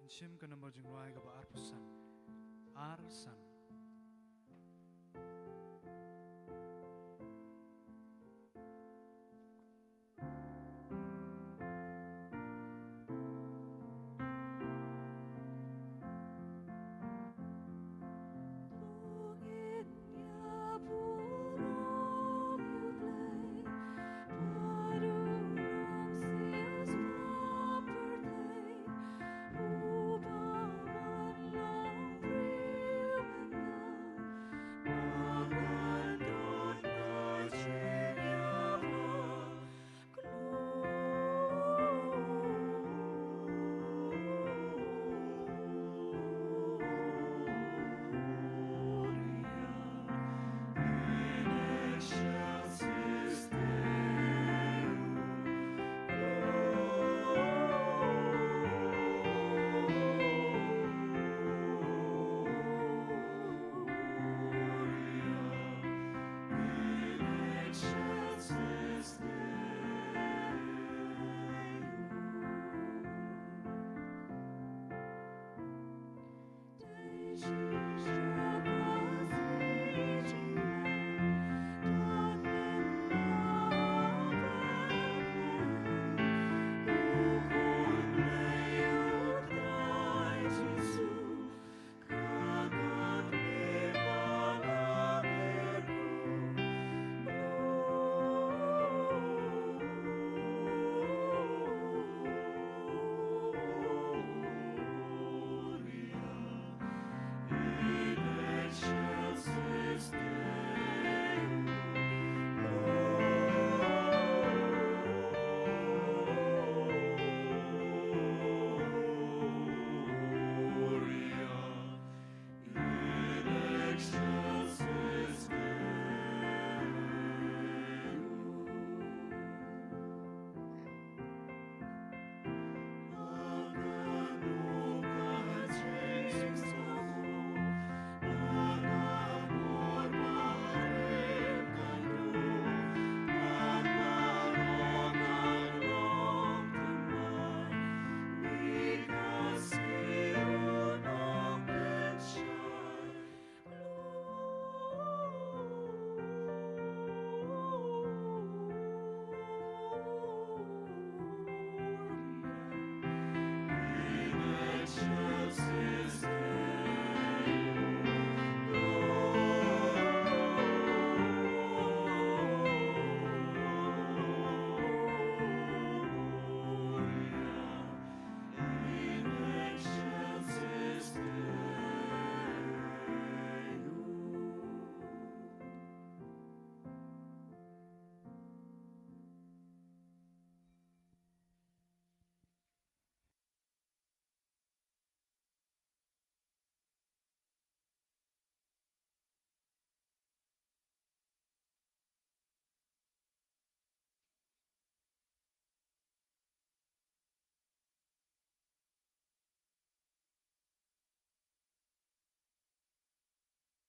Shim ka nombor jingrwai kaba arphew san. Ar san.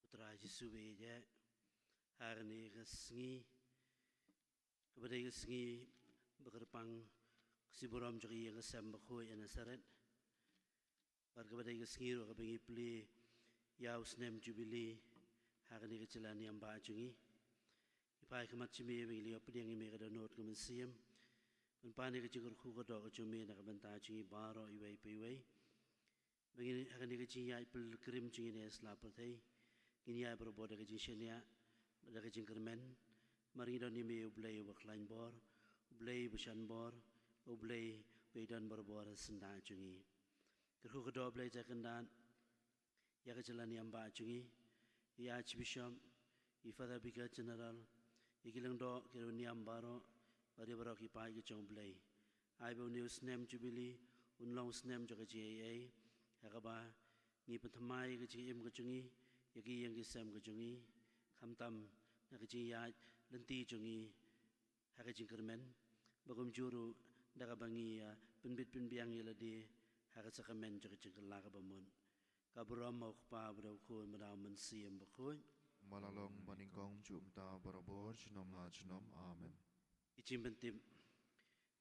U Trai Jisu ba ïeit, ha kane ka sngi kaba dei ka sngi ba kyrpang ka sngi burom jong ka ïing ka sem bakhuid ha Nasaret, bad kaba dei ka sngi ruh kaba ngi plie ïa u snem Jubili ha kane ka jylla niam bah jong ngi. Ngi phai khmat sha me ba ngi la ïoh pdiang ïa me ka dohnud ka mynsiem, ban pan ïa ka jingkyrkhu ka doh ka jong me na ka bynta jong ngi baroh iwei pa iwei. Ba ngin, ha kane ka jingïaid pilgrim jong ngi ne sla pyrthei, ngin ïaid barabor da ka jingshaniah, da ka jingkyrmen. Namar ngi don ïa me U Blei uba khlaiñ bor, U Blei uba shan bor, U Blei uba ïadon barabor ha syndah jong ngi. Kyrkhu ka doh Blei Trai Kynrad ïa ka jylla niam bah jong ngi, ïa i Archbishop, i Father Vicar General, ïa ki lyngdoh ki riewniam baroh, bad ïa baroh ki paid ki jong U Blei. Ai ba une u snem Jubili un long u snem jong ka jingaiei, ha kaba ngi pynthymmai ïa ka jingim ka jong ngi, ïa ki ïing ki sem ka jong ngi, khamtam na ka jingïaid lynti jong ngi ha ka jingkyrmen, ba kumjuh ruh da kaba ngi, ah, pynbit pynbiang ïa lade ha ka sakramen jong ka jingkylla kaba mut. Ka burom ma U Kpa, bad U Khun, bad U Mynsiem Bakhuid. Ma la long ba nyngkong, kumjuh mynta, barabor, junom la junom. Amen. Ki jingpyntip.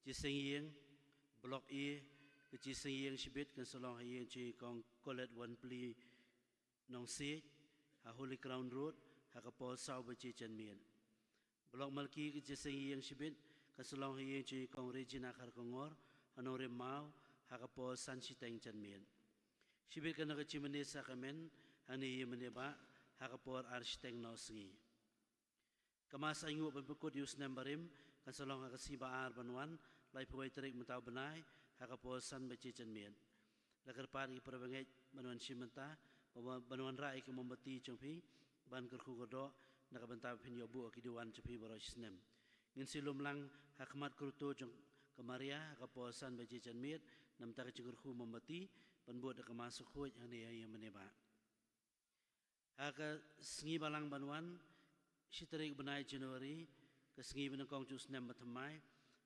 Jingïaseng ïing, Block A, Ka jingïaseng ïing shibit kan sa long ha ïing jong i Kong Colette Wanpli Nongsiej, ha Holy Crown Road, ha ka por saw baje janmiet. Block Malki, ka jingïaseng ïing shibit kan sa long ha ïing jong i Kong Regina Kharkongor, ha Nongrim Maw, ha ka por san shiteng janmiet. Shibit kan long ka jingmane sakramen hangne ha ïing mane bah, ha ka por ar shiteng noh sngi. Ka Mass ainguh ban pynkut ïa u snem barim kan sa long ha ka sngi ba ar ban wan, laiphew wei tarik mynta u bnai, ha ka por san baje janmiet. La kyrpad ïa ki parabangeit ban wan shim bynta, ban, ban wanrah ïa ki mombati jong phi, ban kyrkhu kyrdoh na ka bynta ba phin ïoh buh ïa ki dewar jong phi baroh shi snem. Ngin sa ïalum lang ha khmat kyrteng jong ka Maria ha ka por san baje janmiet, na ka bynta ka jingkyrkhu mombati ban bud da ka Mass bakhuid hangne ha ïing mane bah. Ha ka sngi balang ban wan, shi tarik bnai January, ka sngi ba nyngkong jong u snem bathymmai,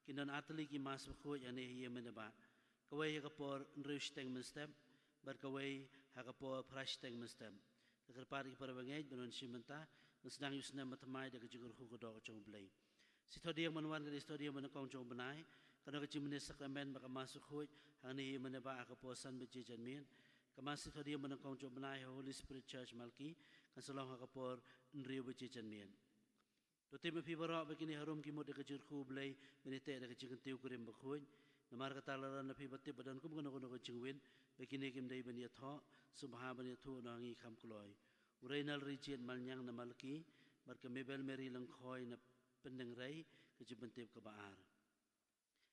kin don ar tylli ki Mass bakhuid hangne ha ïing mane bah. Kawei ha ka por hynriew shiteng mynstep, bad kawei ha ka por phra shiteng mynstep. La kyrpad ïa ki parabangeit ban wan shim bynta, ban sdang ïa u snem bathymmai da ka jingkyrkhu kyrdoh jong U Blei. Sithoh dieng ban wan ka dei sithoh dieng ba nyngkong jong u bnai, kan long ka jingmane sakramen bad ka Mass bakhuid hangne ha ïing mane bah ha ka por san baje janmiet. Ka Mass sithoh dieng ba nyngkong jong u bnai ha Holy Spirit Church Malki kan sa long ha ka por hynriew baje janmiet. To tip ma phi baroh ba kine harum ki mut da ka jingkyrkhu U Blei, ban ïateh da ka jingkyntiew kurim bakhuid. Namar kata la don na phi ba tip ba don kum kano kano ka jingwit ba kine kim dei ban ïathoh, sngewbha ban ïathuh noh ha ngi kham kloi. U Reinald Rijied Malniang na Malki, bad ka Mabel Mary Lyngkhoi na Pyndengrei, ka jingpyntip kaba ar.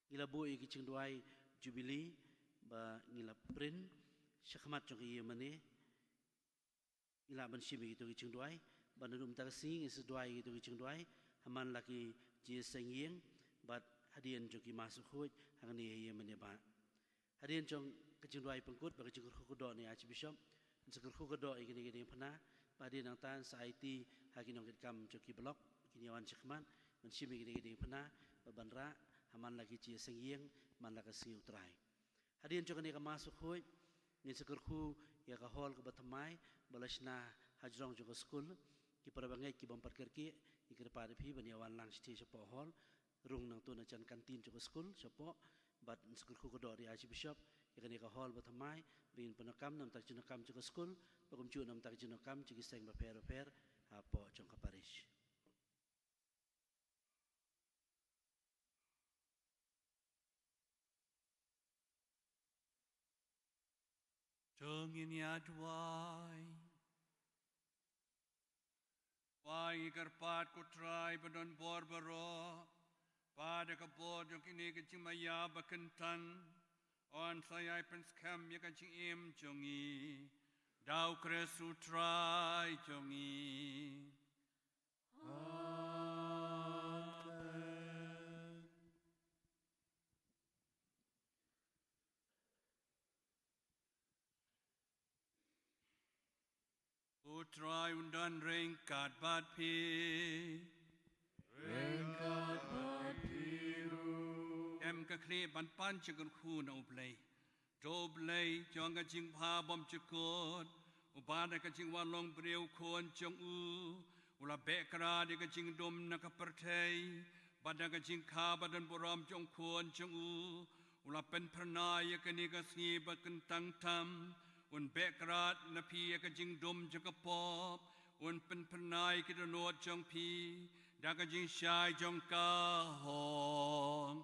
Ngi la buh ïa ki jingduwai Jubilee ba ngi la print shakhmat jong ka ïing mane. Ngi lah ban shim ïa kito ki jingduwai, bad naduh mynta ka sngi ngin sa duwai ïa kito ki jingduwai ha man la ki jingïaseng ïing bad hadien jong ki Mass bakhuid hangne ha ïing mane bah. Hadien jong ka jingduwai pynkut bad ka jingkyrkhu kyrdoh na i Archbishop, ngin sa kyrkhu kyrdoh ïa kine ki diengphna, bad hadien nangta ngin sa aiti ha ki nongkitkam jong ki block, kin ïa wan shakhmat ban shim ïa kine ki diengphna, bad ban rah ha man la ki jingïaseng ïing, man la ka sngi U Trai. Hadien jong kane ka Mass bakhuid, ngin sa kyrkhu ïa ka hall kaba thymmai ba la shna hajrong jong ka skul. Ki parabangeit ki bym pat kyrkieh, ngi kyrpad ïa phi ban ïa wan lang shatei shapoh hall, rung nangto na jan canteen jong ka skul shapoh, bad ngin sa kyrkhu kyrdoh ïa i Archbishop ïa kane ka hall ba thymmai ba ngin pyndonkam na ka bynta ka jingdonkam jong ka skul, bad kumjuh na ka bynta ka jingdonkam jong ki seng bapher bapher hapoh jong ka parish. To ngin ïa duwai. Wai, ngi kyrpad, ko Trai ba don bor baroh, ba da ka bor jong kine ki jingmaïa ba kyntang, yn sa ïai pynskhem ïa ka jingim jong ngi. Da U Khrist U Trai jong ngi. Amen. U Trai un don ryngkat bad phi. Ryngkat bad phi ruh. Em ka khlieh ban pan jingkyrkhu na U Blei. To U Blei jong ka jingbha bymjukut, uba da ka jingwan long briew Khun jong u, u la beh krad ïa ka jingdum na ka pyrthei, bad da ka jingkha ba don burom jong Khun jong u, u la pynphyrnai ïa kane ka sngi ba kyntang tam, un beh krad na phi ïa ka jingdum jong ka pop, un pynphyrnai ïa ki dohnud jong phi da ka jingshai jong ka hok.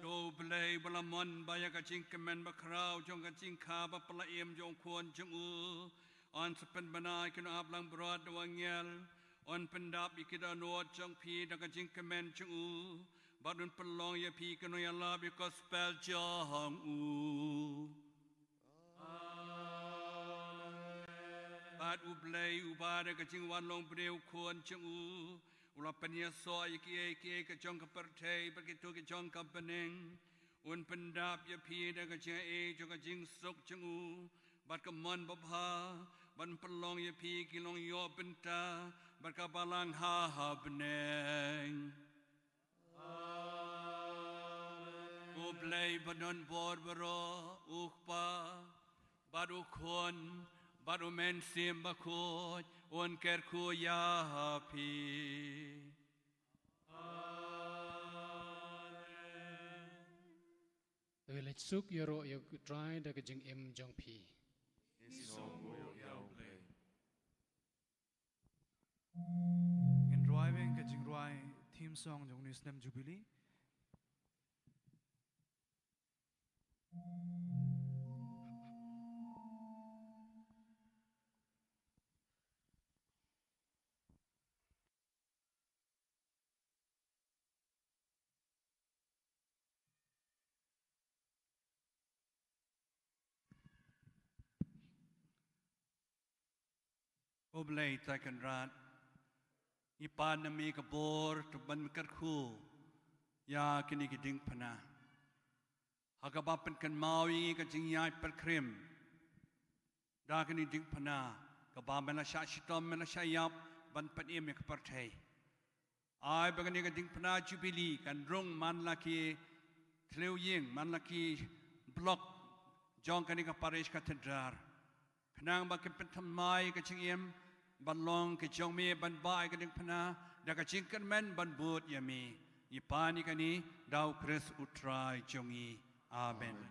To U Blei ba la mon ba ïa ka jingkmen bakhraw jong ka jingkha bapla im jong Khun jong u, yn sa pynbna ïa ki nongaplangbrot da u angel, yn pyndap ïa ki dohnud jong phi da ka jingkmen jong u, bad un pynlong ïa phi ki nongïalap ïa ka gospel jong u. Bad U Blei uba da ka jingwan long briew Khun jong u, u la pynïasoh ïa kiei kiei ka jong ka pyrthei bad kito ki jong ka bneng, un pyndap ïa phi da ka jingaiei jong ka jingsuk jong u, bad ka mon babha, bad un pynlong ïa phi ki nongïoh bynta bad ka balang ha bneng. U Blei ba don bor baroh, U Kpa, bad U Khun, bad U Mynsiem Bakhuid, un kyrkhu ïa phi. Amen. To ïa leit suk ïaroh ïa U Trai da ka jingim jong phi. Ngin rwai biang ka jingrwai theme song jong une u snem Jubilee. Ko Blei Trai Kynrad, ngi pan na me ka bor to ban kyrkhu ïa kine ki diengphna. Ha kaba pynkynmaw ïa ngi ka jingïaid pyrkhrim da kine ki diengphna, kaba me la shah shitom, me la shah ïap ban pynim ïa ka pyrthei. Ai ba kane ka diengphna Jubilee kan rung man la ki thliew ïing, man la ki block jong kane ka Parish Cathedral. Khnang ba kin pynthymmai ka jingim ban long ki jong me, ban bah ïa ka diengphna da ka jingkyrmen ban bud ïa me. Ngi pan ïa kane da U Khrist U Trai jong ngi. Amen. Amen.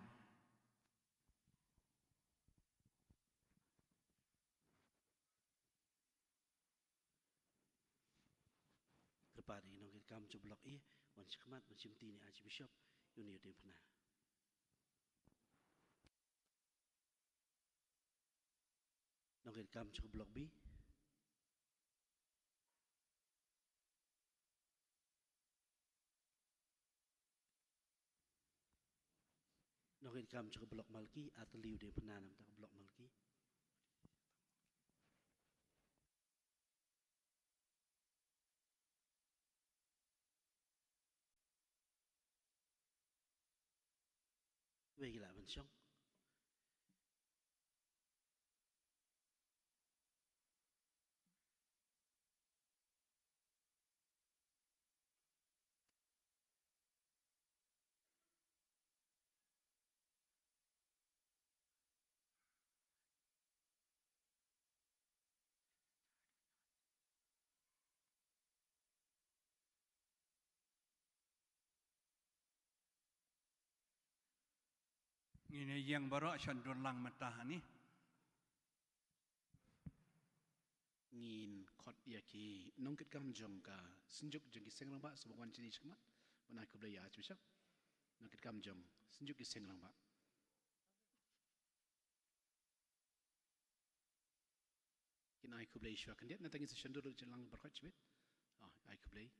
Kyrpad ïa ki nongkitkam jong u Block E wan shakhmat ban shimti ïa u Archbishop ïa une u diengphna. Nongkitkam jong u Block B. Nongkitkam jong u Block Malki, artylli u diengphna namar ka Block Malki. Wei ki lah ban shong. Ngin ïeng baroh sha dur lang mynta hangne. Ngin khot ïa ki nongkitkam jong ka Synjuk jong ki Seng Rangbah, sa wan shane shakhmat ban ai khublei ïa u Archbishop. Nongkitkam jong Synjuk ki Seng Rangbah. Kin ai khublei shuwa khyndiat, nangta ngin sa shon dur lang baroh shibit. Ah, ai khublei.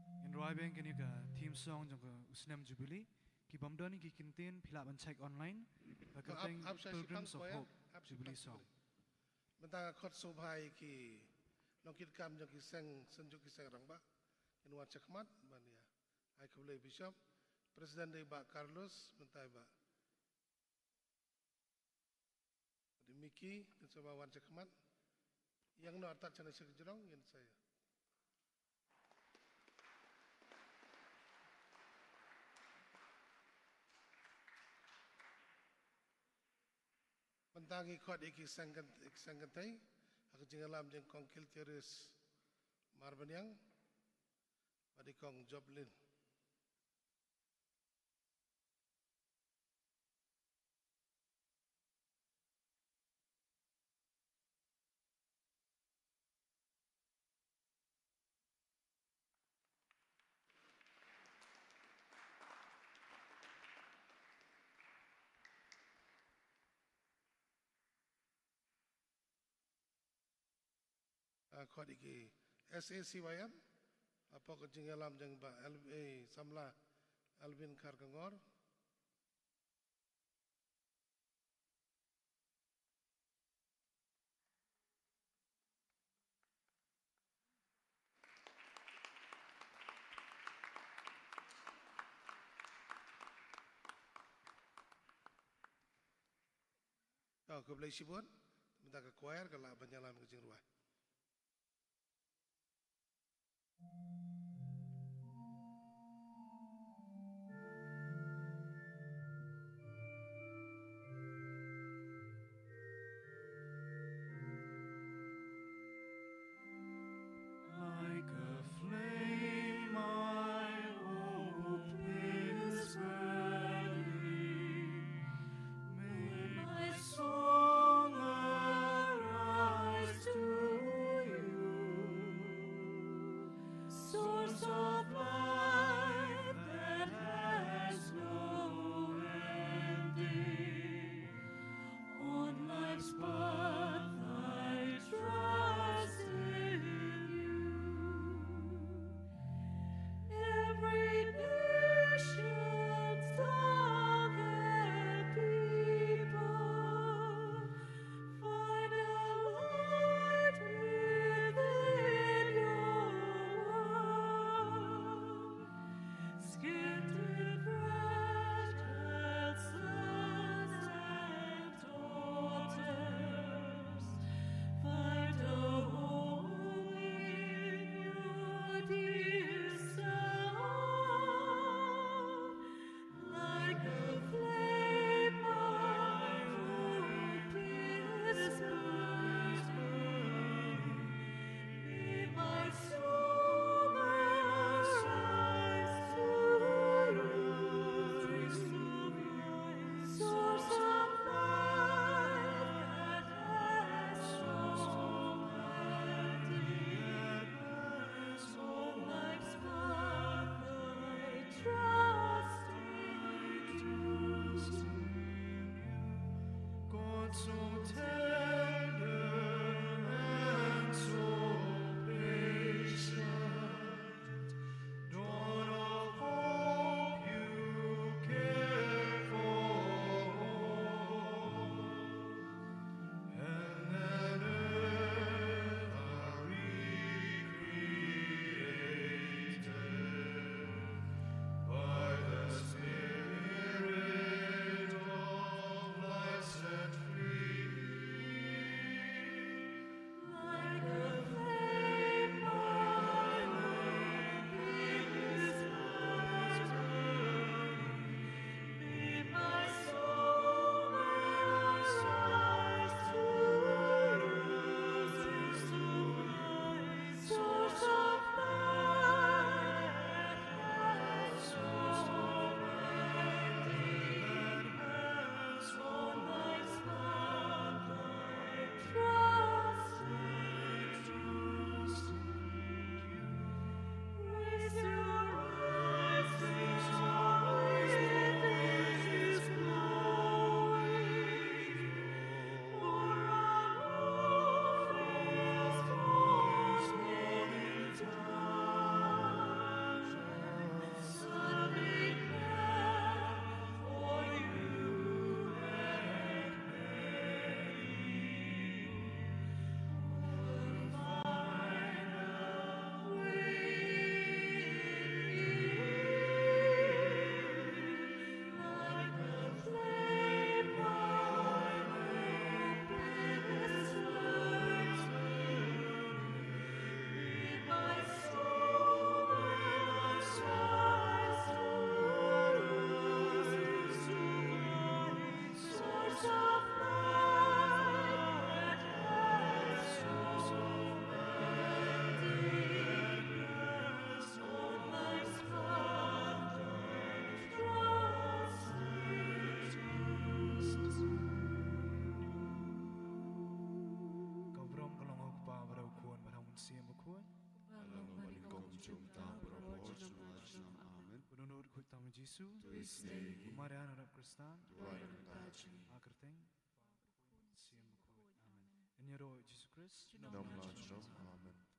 Ngin rwai biang kane ka theme song jong ka u snem Jubilee. Ki bym don ki kyntien phi lah ban check online. Ka kyrteng Pilgrims of Hope Jubilee Song. Mynta nga khot sngewbha ïa ki nongkitkam jong ki seng, Synjuk ki Seng Rangbah, kin wan shakhmat ban ïa ai khublei Bishop. President dei Bah Carlos, mynta i Bah Miki, kin sngewbha wan shakhmat. Ïa ngin artat shane sha ka jrong, ngin sa ïa. Mynta ngi khot ïa ki seng kyn-, seng kynthei ha ka jingïalam jong i Kong Kilterius Marbaniang bad i Kong Joplin. Ah, khot ïa ki S A C Y M, hapoh ka jingïalam jong i Bah L-, eh, samla Alvin Kharkongor. To, khublei shibun, mynta ka choir ka lah ban ïalam ka jingrwai. Like a flame, my hope is burning. May my song arise to you, source of life that has no ending. On life's path I trust in you. Every nation, tongue and people, find a light within your word. Jisu, Isnei, Maria na rap Kristan, Duwai na bynta jong ngi. Ha kyrteng Siem Bakhuid. Amen. Ïaroh Jisu Krist. Junom la junom. Amen.